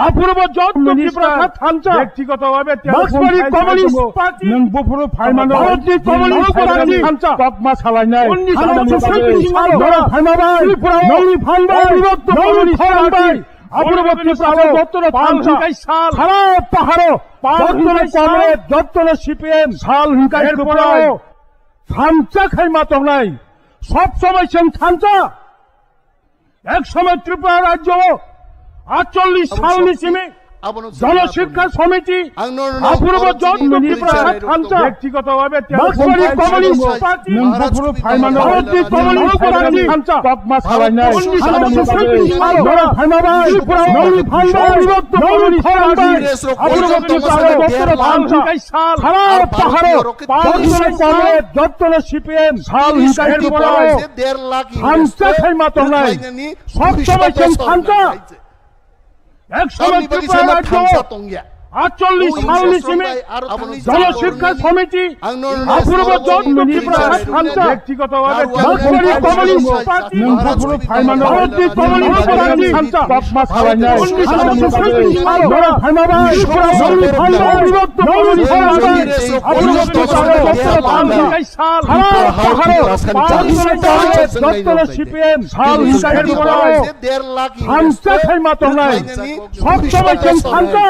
aphurubo joto Minister, Tiprasa thansa, ব্যক্তিগতভাবে telephone Marksmari খাই খাই Communist tongo. Party, Nwng buphuru phaimano, Bharatni Communist Party thansa, kokma salainai. উনিশশো ছত্রিশ সাল, Nora phaima bai, Tripura, nongni phan bai, অবিভক্ত নংনি fan bai, aphurubo Tiprasa joto thansa, sal, sara paharo, joto Congress, joto C P M, sal hinkai এরপরে thansa khaima tongnai, sob somoi chwng thansa. এক সময় ত্রিপুরা রাজ্য আটচল্লিশ সালনি simi জনশিক্ষা সমিতি, aphurubo joto Tiprasa thansa, ব্যক্তিগতভাবে Marksmari Communist Party, Nwng buphuru phaimano, Bharatni Communist Party thansa, kokma salainai. উনিশশো ছত্রিশ সাল, Nora phaima bai, Tripura, nongni phan bai, অবিভক্ত নংনি fan bai, aphurubo Tiprasa joto thansa, sal, sara paharo, joto Congress, joto C P M, sal hinkai thansa khaima tongnai, sob somoi chwng thansa. এক সময় ত্রিপুরা রাজ্য আটচল্লিশ সালনি simi জনশিক্ষা সমিতি, aphurubo joto Tiprasa thansa, ব্যক্তিগতভাবে Marksmari Communist Party, Nwng buphuru phaimano, Bharatni Communist Party thansa, kokma salainai. উনিশশো ছত্রিশ সাল, Nora phaima bai, নংনি ফ্যান bai, অবিভক্ত নংনি fan bai, aphurubo Tiprasa joto thansa, sal, sara paharo, joto C P M, sal hinkai thansa khaima tongnai, sob somoi chwng thansa.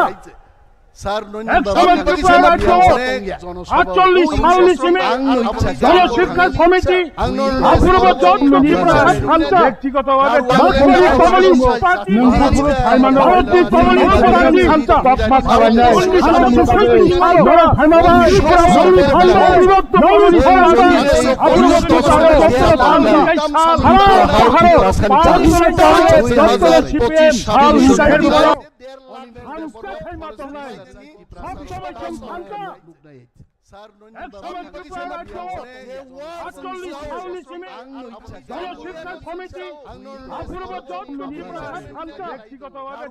এক সময় ত্রিপুরা রাজ্য আটচল্লিশ সালনি simi জনশিক্ষা সমিতি, aphurubo joto Tiprasa thansa, ব্যক্তিগতভাবে Marksmari Communist Party, Nwng buphuru phaimano, Bharatni Communist Party thansa, kokma salainai. উনিশশো ছত্রিশ সাল, Nora phaima bai, নংনি ফ্যান bai, নংনি fan bai, aphurubo Tiprasa joto thansa, sara paharo, joto C P M, sal hinkai thansa khaima tongnai, sob somoi chwng thansa. এক সময় ত্রিপুরা রাজ্য আটচল্লিশ সালনি simi জনশিক্ষা সমিতি, aphurubo joto Tiprasa thansa, ব্যক্তিগতভাবে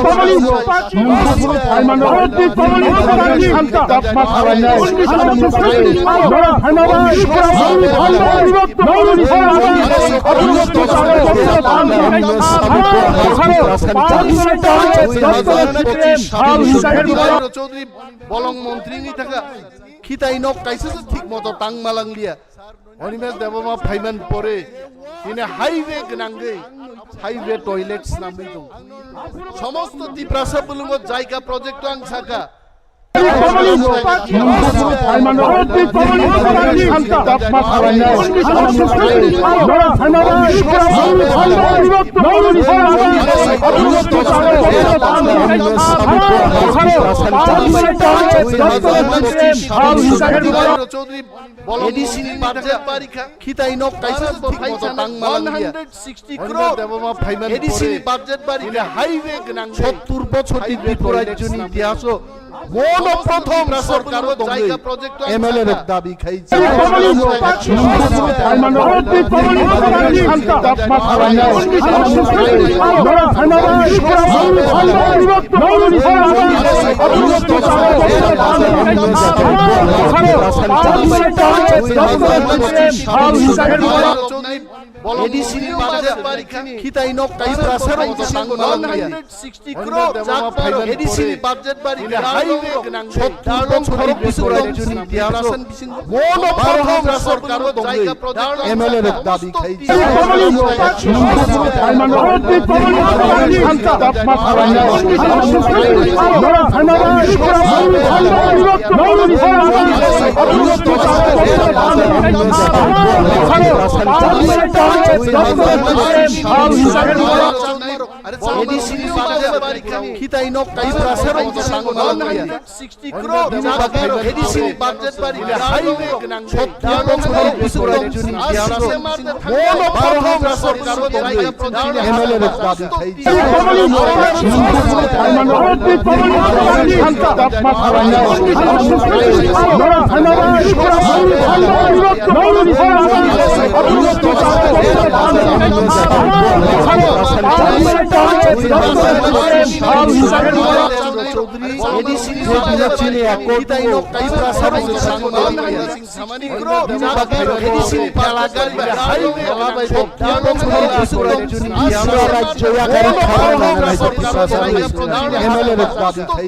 Communist Party, Bharatni Communist Party thansa, kokma salainai. উনিশশো ছত্রিশ সাল, Nora phaima bai, নংনি fan bai, aphurubo Tiprasa joto thansa, sara paharo, joto C P M, sal hinkai thansa. Chowdhury bolong montri ni thaka khitai nok kaisa se thik moto tang malang liya. Animesh Debbarma phaiman pore tini highway gwnangwi highway toilet snamwi tong. Somosto Tiprasa bulungo jaiga project ang saka. Chowdhury ADC ni budget barikha. Khitai nok kaisa se thik moto tang malang liya. One hundred sixty crore. Debbarma phaiman ADC ni budget barikha. Highway gwnang sottur bochor ni Tripura rajyo ni itihaso bono prothom sorkar o tongwi M L A rok dabi khai. A D C ni budget khitai nok kai prasarok tangma langya. Sixty crore jak paro A D C ni budget bari highway gwnang sottur bochor rajyoni itihas o bono prothom sorkar o jaiga project M L A rok dabi khai. A D C ni budget khitai nok kai prasarok tangma langya. Sixty crore jak paro A D C ni budget bari highway gwnang sottur bochor rajyoni itihas o bono prothom sorkar o jaiga project M L A rok dabi khai. A D C ni budget khitai nok kai prasarok tangma langya. Samani group, jak paro A D C ni budget bari highway gwnang sottur bochor rajyoni itihas o bono prothom sorkar o jaiga project M L A rok dabi khai.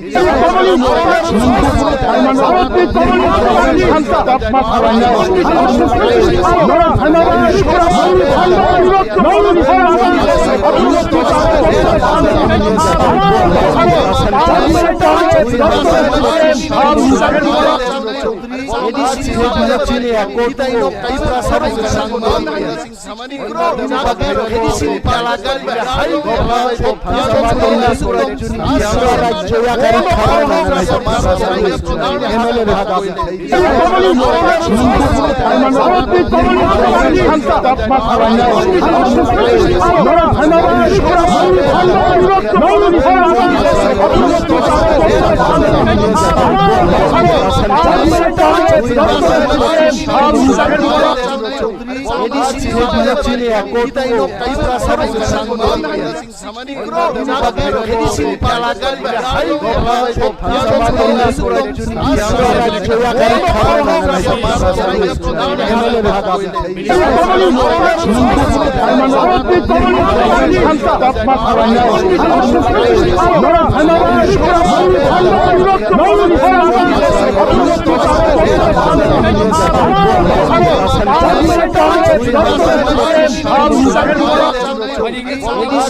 A D C ni budget khitai nok kai prasarok tangma langya. Samani group, jak paro A D C ni budget bari highway gwnang sottur bochor rajyoni itihas o bono prothom sorkar o jaiga project M L A rok dabi khai. A D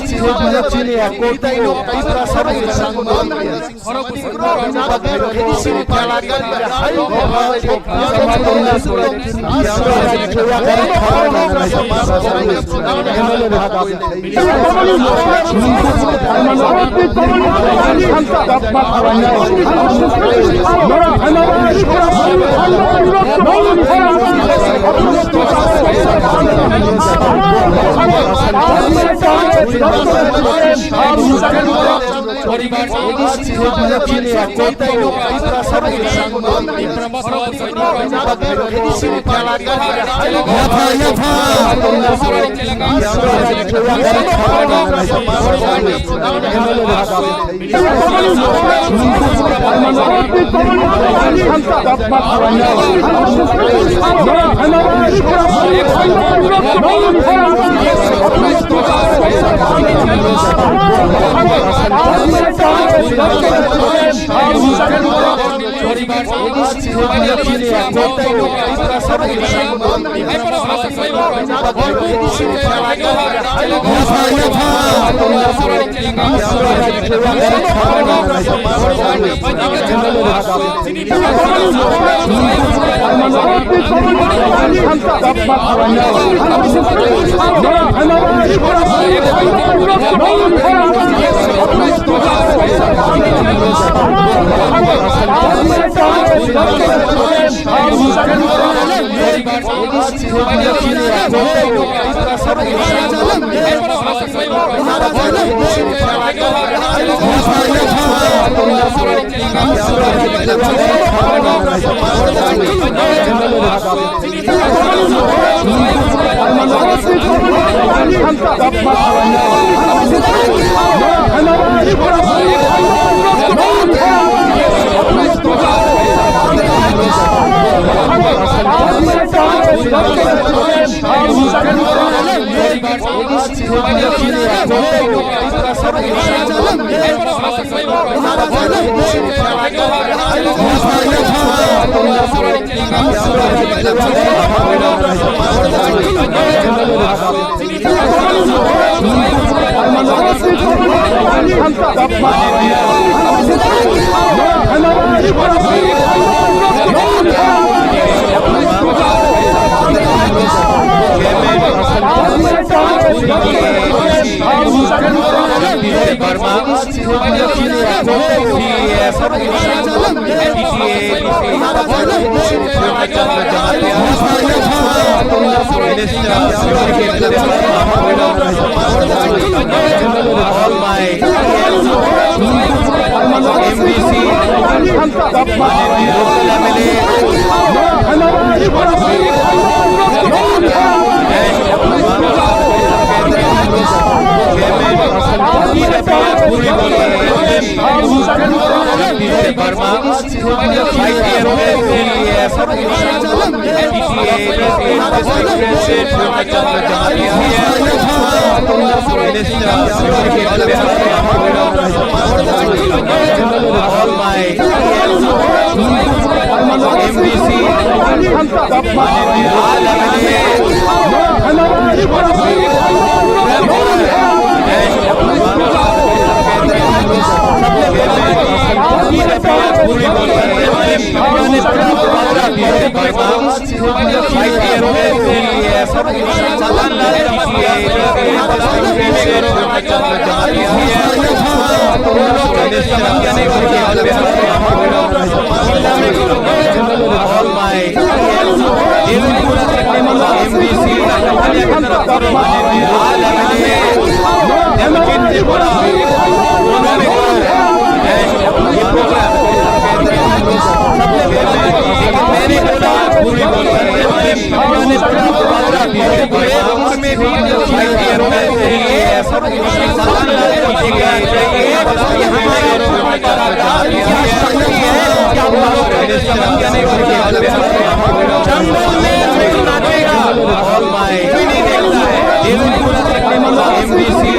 C ni budget khitai nok kai prasarok tangma langya. Samani group, jak paro A D C ni budget bari highway gwnang sottur bochor rajyoni itihas o bono prothom sorkar o jaiga project M L A rok dabi khai. Yapha, yapha. All my M D C, local M L A, all my M D C,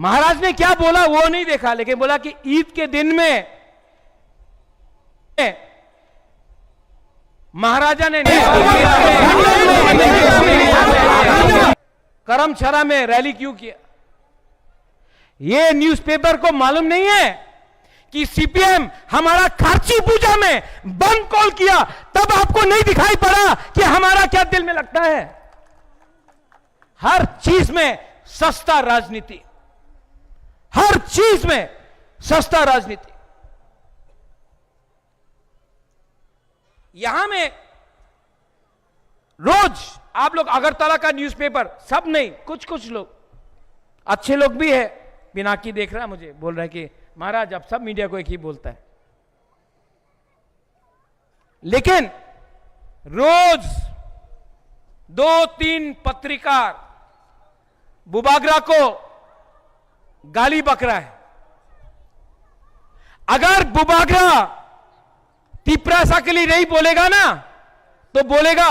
महाराज ने क्या बोला वो नहीं देखा, लेकिन बोला कि ईद के दिन में महाराजा ने करमछड़ा में रैली क्यों किया? ये न्यूज़पेपर को मालूम नहीं है कि सीपीएम हमारा खारची पूजा में बम कॉल किया, तब आपको नहीं दिखाई पड़ा कि हमारा क्या दिल में लगता है? हर चीज में सस्ता राजनीति, हर चीज में सस्ता राजनीति। यहां में रोज आप लोग अगरतला का न्यूज़पेपर, सब नहीं, कुछ कुछ लोग, अच्छे लोग भी है, पिनाकी देख रहा है मुझे, बोल रहा है कि महाराज, आप सब मीडिया को एक ही बोलता है। लेकिन रोज दो तीन पत्रकार बुबागरा को गाली बक रहा है। अगर बुबागरा तिप्रासा के लिए नहीं बोलेगा ना, तो बोलेगा,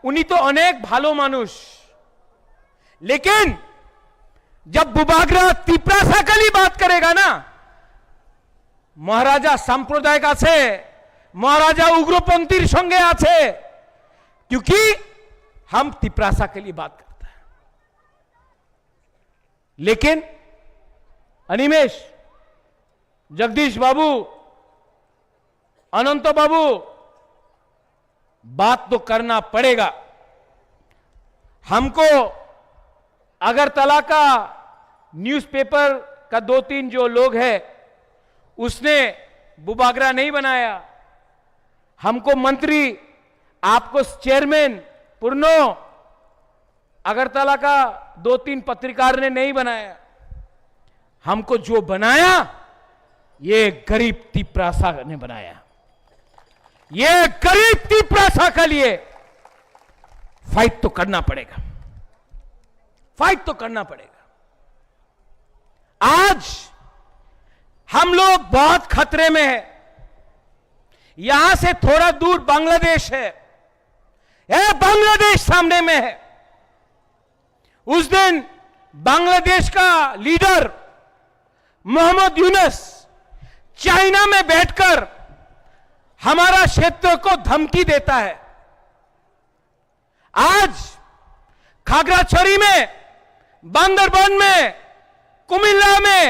उनी तो अनेक भालो मानुष। लेकिन जब बुबागरा तिप्रासा के लिए बात करेगा ना, মহারাজা সাম্প্রদায়িক আছে, মহারাজা উগ্রপন্থীর সঙ্গে আছে, क्योंकि हम तिप्रासा के लिए बात करता है। लेकिन अनिमेश, जगदीश बाबू, अनंत बाबू, बात तो करना पड़ेगा। हमको अगरतला का न्यूज़पेपर का दो तीन जो लोग हैं, उसने बुबागरा नहीं बनाया। हमको मंत्री, आपको चेयरमैन पुरनो, अगरतला का दो तीन पत्रकार ने नहीं बनाया। हमको जो बनाया, ये गरीब तिप्रासा ने बनाया। ये गरीब तिप्रासा के लिए फाइट तो करना पड़ेगा, फाइट तो करना पड़ेगा। आज हम लोग बहुत खतरे में है। यहां से थोड़ा दूर बांग्लादेश है, ये बांग्लादेश सामने में है। उस दिन बांग्लादेश का लीडर मोहम्मद यूनुस चाइना में बैठकर हमारा क्षेत्र को धमकी देता है। आज खागराछड़ी में, बांदरबान में, कुमिल्ला में,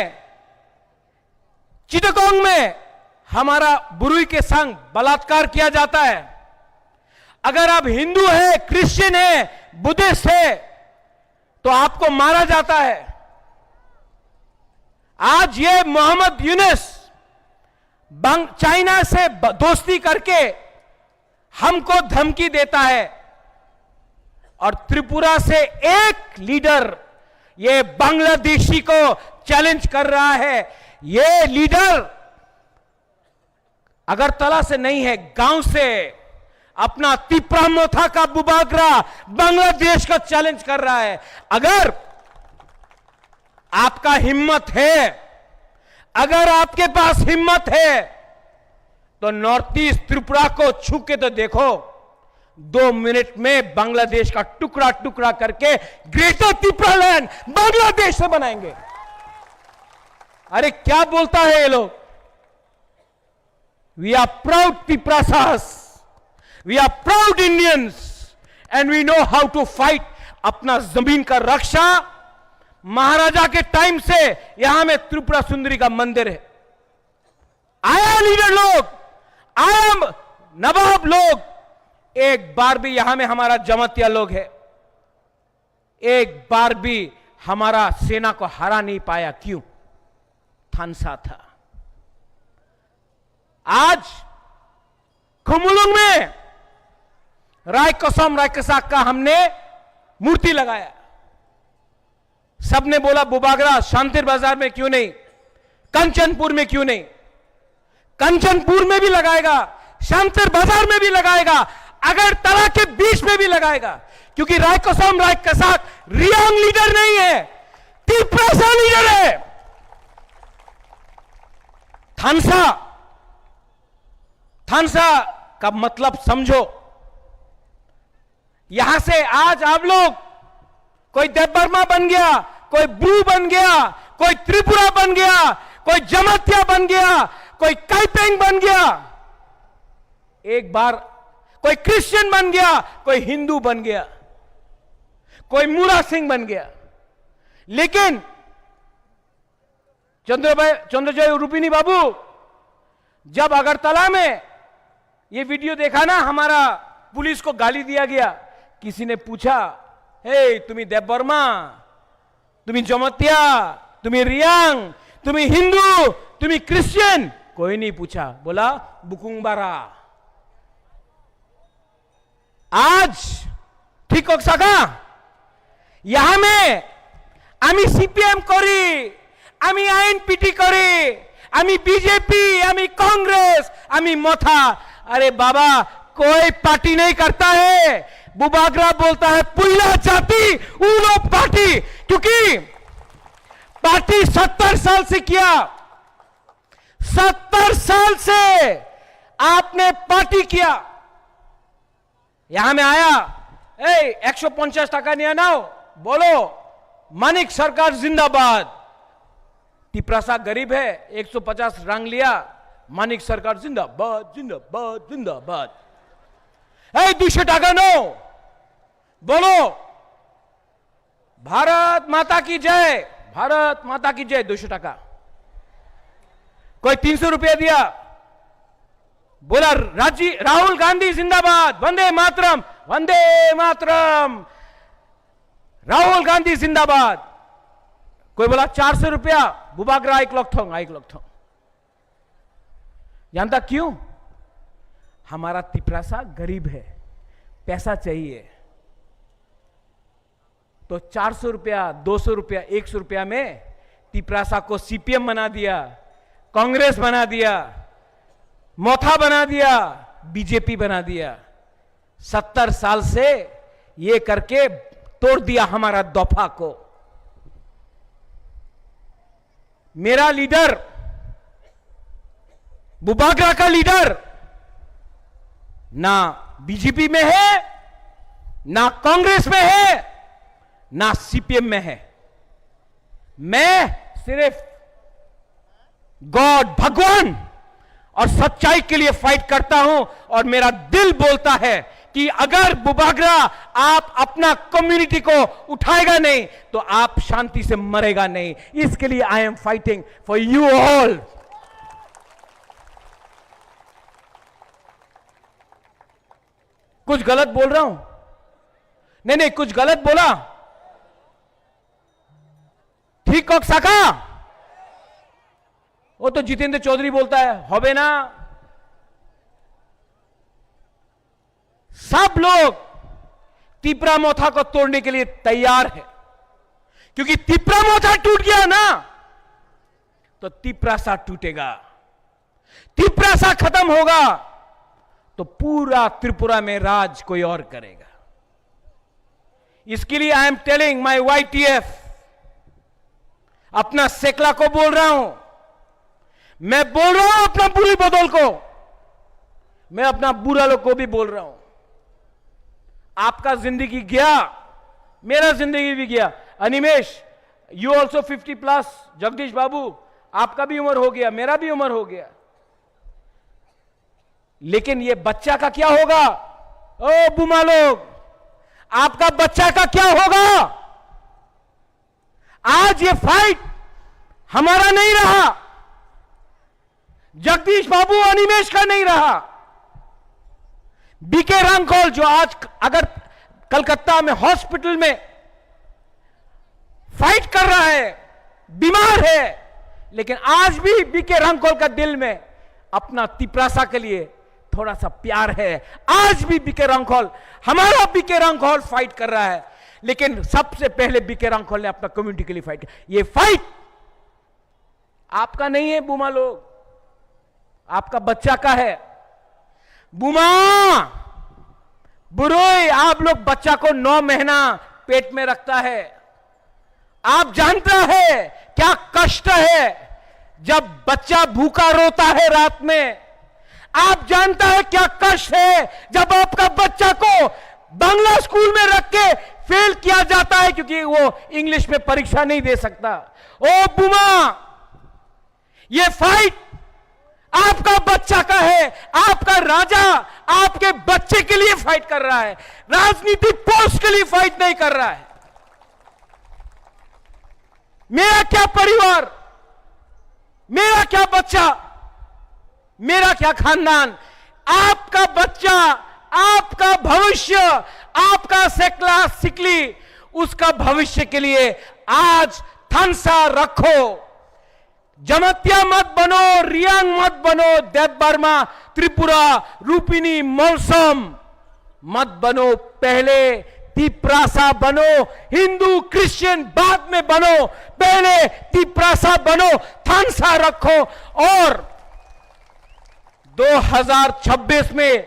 चिटागोंग में हमारा बुरुई के संग बलात्कार किया जाता है। अगर आप हिंदू है, क्रिश्चियन है, बुद्धिस्ट है, तो आपको मारा जाता है। आज ये मोहम्मद यूनुस बांग-, चाइना से ब-, दोस्ती करके हमको धमकी देता है और त्रिपुरा से एक लीडर ये बांग्लादेशी को चैलेंज कर रहा है। ये लीडर अगरतला से नहीं है, गांव से अपना तिप्रा मोथा का बुबागरा बांग्लादेश का चैलेंज कर रहा है। अगर आपका हिम्मत है, अगर आपके पास हिम्मत है, तो नॉर्थ ईस्ट त्रिपुरा को छू के तो देखो। दो मिनट में बांग्लादेश का टुकड़ा टुकड़ा करके ग्रेटर तिप्रा लैंड बांग्लादेश से बनाएंगे। अरे, क्या बोलता है ये लोग? We are proud Tiprasas, we are proud Indians, and we know how to fight। अपना जमीन का रक्षा महाराजा के टाइम से यहां में त्रिपुरा सुंदरी का मंदिर है। आया लीडर लोग, आया नवाब लोग, एक बार भी यहां में हमारा जमातिया लोग है, एक बार भी हमारा सेना को हरा नहीं पाया। क्यों? थानसा था। आज खुमुलुंग में राय कसम राय कसाक का हमने मूर्ति लगाया। सबने बोला, बुबागरा शांतिर बाजार में क्यों नहीं, कंचनपुर में क्यों नहीं? कंचनपुर में भी लगाएगा, शांतिर बाजार में भी लगाएगा, अगरतला के बीच में भी लगाएगा, क्योंकि राय कसम राय कसाक रियांग लीडर नहीं है, तिप्रासा लीडर है। थानसा, थानसा का मतलब समझो। यहां से आज आप लोग, कोई देबबर्मा बन गया, कोई ब्रू बन गया, कोई त्रिपुरा बन गया, कोई जमातिया बन गया, कोई काइपेंग बन गया। एक बार कोई क्रिश्चियन बन गया, कोई हिंदू बन गया, कोई मुरा सिंह बन गया। लेकिन चंद्र भाई, चंद्रजय रूपिणी बाबू, जब अगरतला में ये वीडियो देखा ना, हमारा पुलिस को गाली दिया गया, किसी ने पूछा, "हे, तुम्ही देबबर्मा, तुम्ही जमातिया, तुम्ही रियांग, तुम्ही हिंदू, तुम्ही क्रिश्चियन?" कोई नहीं पूछा, बोला, "बुकुंग बारा।" आज ঠিক কক্সাকা, ইয়াহামে আমি সিপিএম করি, আমি আইএনপিটি করি, আমি বিজেপি, আমি কংগ্রেস, আমি মথা। अरे बाबा, कोई पार्टी नहीं करता है। बुबागरा बोलता है पुइला जाति उलो पार्टी, क्योंकि पार्टी सत्तर साल से किया, सत्तर साल से आपने पार्टी किया। यहाँ में आया, "ए, एक सौ पचास टका निया नाओ, बोलो, मानिक सरकार जिंदाबाद।" तिपरासा गरीब है, एक सौ पचास रंग लिया, "मानिक सरकार जिंदाबाद, जिंदाबाद, जिंदाबाद।" "ए, दुई सौ टका नाओ, बोलो, भारत माता की जय, भारत माता की जय।" दो सौ टका। कोई तीन सौ रुपया दिया, बोला, "राजी-, राहुल गांधी जिंदाबाद, वंदे मातरम, वंदे मातरम, राहुल गांधी जिंदाबाद।" कोई बोला, "चार सौ रुपया, बुबागरा आइक लकथोंग, आइक लकथोंग।" जानता क्यों? हमारा तिपरासा गरीब है, पैसा चाहिए। तो चार सौ रुपया, दो सौ रुपया, एक सौ रुपया में तिपरासा को सीपीएम बना दिया, कांग्रेस बना दिया, मोथा बना दिया, बीजेपी बना दिया। सत्तर साल से ये करके तोड़ दिया हमारा दफा को। मेरा लीडर, बुबागरा का लीडर ना बीजेपी में है, ना कांग्रेस में है, ना सीपीएम में है। मैं सिर्फ गॉड, भगवान और सच्चाई के लिए फाइट करता हूं और मेरा दिल बोलता है कि अगर बुबागरा आप अपना कम्युनिटी को उठाएगा नहीं तो आप शांति से मरेगा नहीं। इसके लिए I am fighting for you all। कुछ गलत बोल रहा हूं? नहीं, नहीं, कुछ गलत बोला? ठीक कक्साका? वो तो जितेंद्र चौधरी बोलता है, होबे ना। सब लोग तिपरा मोथा को तोड़ने के लिए तैयार है, क्योंकि तिपरा मोथा टूट गया ना, तो तिपरासा टूटेगा। तिपरासा खत्म होगा, तो पूरा त्रिपुरा में राज कोई और करेगा। इसके लिए I am telling my YTF, अपना सेकला को बोल रहा हूं, मैं बोल रहा हूं अपना बुरी बदल को, मैं अपना बुरा लोग को भी बोल रहा हूं। आपका जिंदगी गया, मेरा जिंदगी भी गया। Animesh, you also fifty plus, Jagdish बाबू, आपका भी उम्र हो गया, मेरा भी उम्र हो गया। लेकिन ये बच्चा का क्या होगा? ओ बुमा लोग, आपका बच्चा का क्या होगा? आज ये फाइट हमारा नहीं रहा, जगदीश बाबू अनिमेश का नहीं रहा। बीके रांखल जो आज अगर कलकत्ता में हॉस्पिटल में फाइट कर रहा है, बीमार है, लेकिन आज भी बीके रांखल का दिल में अपना तिपरासा के लिए थोड़ा सा प्यार है। आज भी बीके रांखल, हमारा बीके रांखल फाइट कर रहा है, लेकिन सबसे पहले बीके रांखल ने अपना कम्युनिटी के लिए फाइट किया। ये फाइट आपका नहीं है बुमा लोग, आपका बच्चा का है। बुमा, बुरोई, आप लोग बच्चा को नौ महीना पेट में रखता है, आप जानता है क्या कष्ट है जब बच्चा भूखा रोता है रात में? आप जानता है क्या कष्ट है जब आपका बच्चा को बांग्ला स्कूल में रख के फेल किया जाता है क्योंकि वो इंग्लिश में परीक्षा नहीं दे सकता। ओ बुमा, ये फाइट आपका बच्चा का है, आपका राजा आपके बच्चे के लिए फाइट कर रहा है, राजनीति पोस्ट के लिए फाइट नहीं कर रहा है। मेरा क्या परिवार, मेरा क्या बच्चा, मेरा क्या खानदान, आपका बच्चा, आपका भविष्य, आपका सेकला सिकली, उसका भविष्य के लिए आज थानसा रखो। जमातिया मत बनो, रियांग मत बनो, देबबर्मा, त्रिपुरा, रूपिणी, मौसम मत बनो, पहले तिप्रासा बनो। हिंदू क्रिश्चियन बाद में बनो, पहले तिप्रासा बनो, थानसा रखो। और दो हज़ार छब्बीस में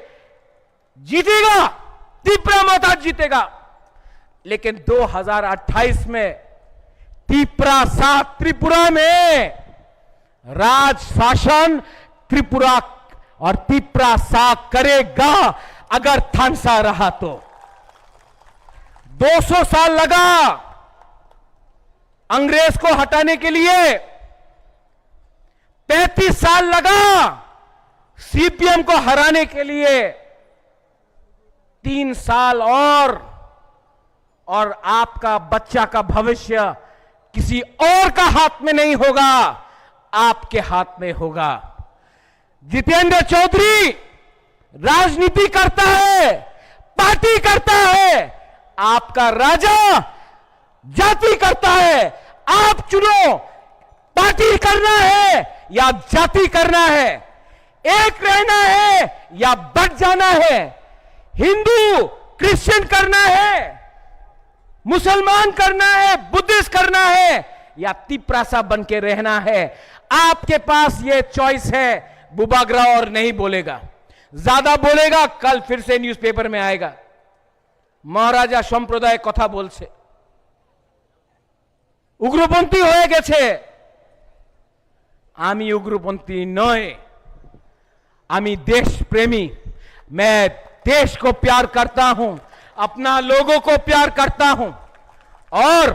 जीतेगा, तिप्रा माता जीतेगा, लेकिन दो हज़ार अट्ठाईस में तिप्रासा त्रिपुरा में राज शासन त्रिपुरा और तिप्रासा करेगा, अगर थानसा रहा तो। दो सौ साल लगा अंग्रेज को हटाने के लिए, पैंतीस साल लगा सीपीएम को हराने के लिए, तीन साल और, और आपका बच्चा का भविष्य किसी और का हाथ में नहीं होगा, आपके हाथ में होगा। जितेंद्र चौधरी राजनीति करता है, पार्टी करता है, आपका राजा जाति करता है। आप चुनो, पार्टी करना है या जाति करना है, एक रहना है या बट जाना है, हिंदू क्रिश्चियन करना है, मुसलमान करना है, बुद्धिस्ट करना है या तिप्रासा बन के रहना है। आपके पास ये चॉइस है। बुबागरा और नहीं बोलेगा, ज्यादा बोलेगा, कल फिर से न्यूज़पेपर में आएगा, মহারাজা সম্প্রদায় কথা বলছে, উগ্রপন্থী হয়ে গেছে। আমি উগ্রপন্থী নয়, আমি দেশপ্রেমী। मैं देश को प्यार करता हूं, अपना लोगों को प्यार करता हूं। और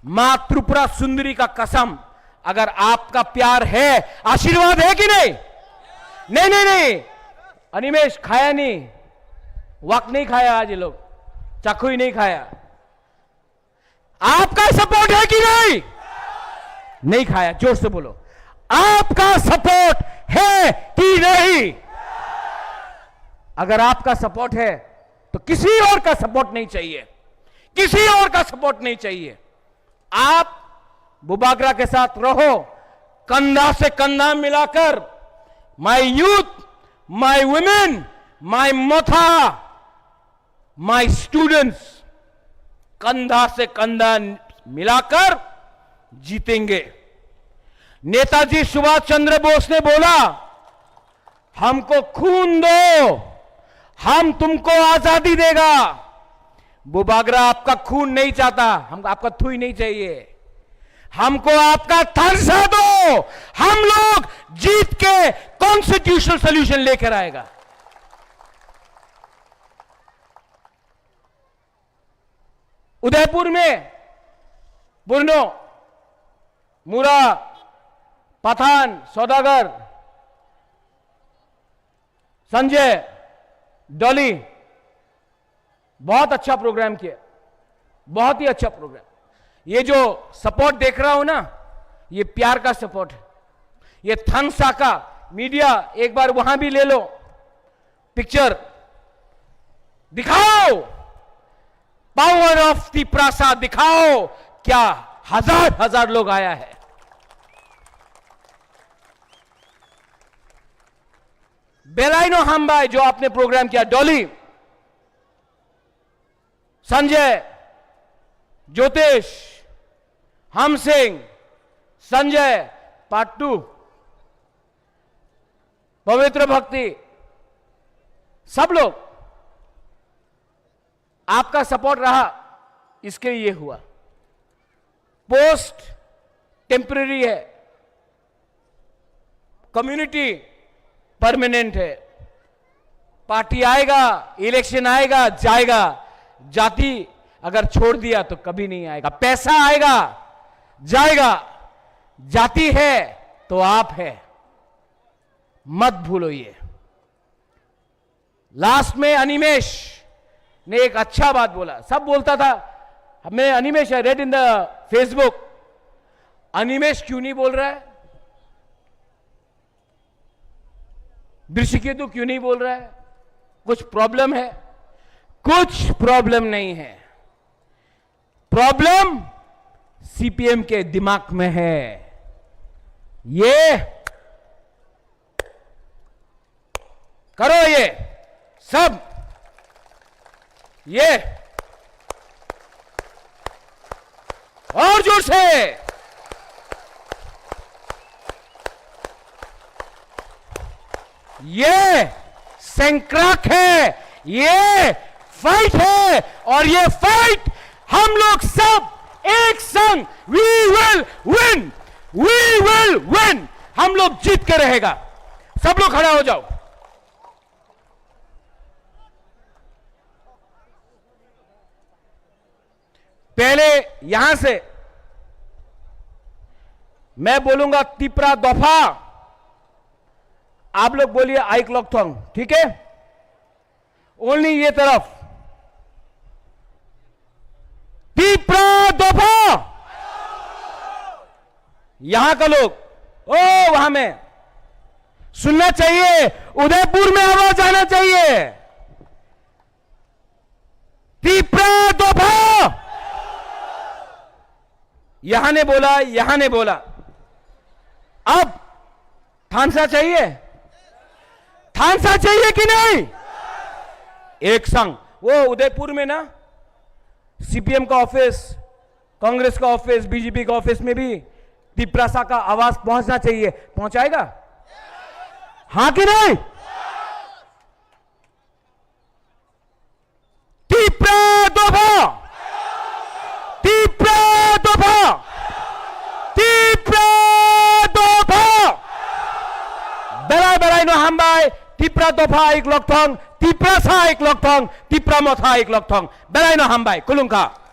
माँ त्रिपुरा सुंदरी का कसम, अगर आपका प्यार है, आशीर्वाद है कि नहीं? नहीं, नहीं, नहीं। अनिमेश खाया नहीं, वक नहीं खाया आज ये लोग, चखुई नहीं खाया। आपका सपोर्ट है कि नहीं? नहीं खाया, जोर से बोलो, आपका सपोर्ट है कि नहीं? अगर आपका सपोर्ट है तो किसी और का सपोर्ट नहीं चाहिए, किसी और का सपोर्ट नहीं चाहिए। आप बुबागरा के साथ रहो, कंधा से कंधा मिलाकर। My youth, my women, my motha, my students, कंधा से कंधा मिलाकर जीतेंगे। नेताजी सुभाष चंद्र बोस ने बोला, हमको खून दो, हम तुमको आजादी देगा। बुबागरा आपका खून नहीं चाहता, हमको आपका थुई नहीं चाहिए, हमको आपका थानसा दो, हम लोग जीत के कॉन्स्टिट्यूशनल सॉल्यूशन लेकर आएगा। उदयपुर में पुरनो, मुरा, पठान, सौदागर, संजय, डॉली, बहुत अच्छा प्रोग्राम किया, बहुत ही अच्छा प्रोग्राम। ये जो सपोर्ट देख रहा हो ना, ये प्यार का सपोर्ट है, ये थानसा का। मीडिया, एक बार वहां भी ले लो पिक्चर, दिखाओ, पावर ऑफ तिप्रासा दिखाओ। क्या हजार हजार लोग आया है। बेलाइनो हाम्बाई जो आपने प्रोग्राम किया, डॉली, संजय, ज्योतिष, हमसिंह, संजय, पार्ट टू, पवित्र भक्ति, सब लोग, आपका सपोर्ट रहा, इसके ये हुआ। पोस्ट टेम्परेरी है, कम्युनिटी परमानेंट है। पार्टी आएगा, इलेक्शन आएगा, जाएगा। जाति अगर छोड़ दिया तो कभी नहीं आएगा। पैसा आएगा, जाएगा, जाती है तो आप है, मत भूलो ये। लास्ट में अनिमेश ने एक अच्छा बात बोला। सब बोलता था, मैं Animesh, I read in the Facebook, Animesh क्यों नहीं बोल रहा है, ऋषिकेतु क्यों नहीं बोल रहा है, कुछ प्रॉब्लम है? कुछ प्रॉब्लम नहीं है। प्रॉब्लम सीपीएम के दिमाग में है। ये करो, ये सब, ये और जोर से, ये संक्रांत है, ये फाइट है, और ये फाइट हम लोग सब एक संग, we will win, we will win, हम लोग जीत के रहेगा। सब लोग खड़ा हो जाओ। पहले यहां से मैं बोलूंगा तिप्रा दफा, आप लोग बोलिए आइक लकथोंग, ठीक है? ओनली ये तरफ, तिप्रा दफा। यहां का लोग, ओ, वहां में सुनना चाहिए, उदयपुर में आवाज आना चाहिए। तिप्रा दफा। यहां ने बोला, यहां ने बोला। अब थानसा चाहिए? थानसा चाहिए कि नहीं? एक संग वो उदयपुर में ना, सीपीएम का ऑफिस, कांग्रेस का ऑफिस, बीजेपी का ऑफिस में भी तिप्रासा का आवाज पहुंचना चाहिए। पहुंचाएगा? हाँ कि नहीं? तिप्रा दफा, तिप्रा दफा, तिप्रा दफा। Belai belai no hambai, Tipra दफा आइक लकथोंग, तिप्रासा आइक लकथोंग, तिप्रा मथा आइक लकथोंग। Belai no hambai, खुलुमखा।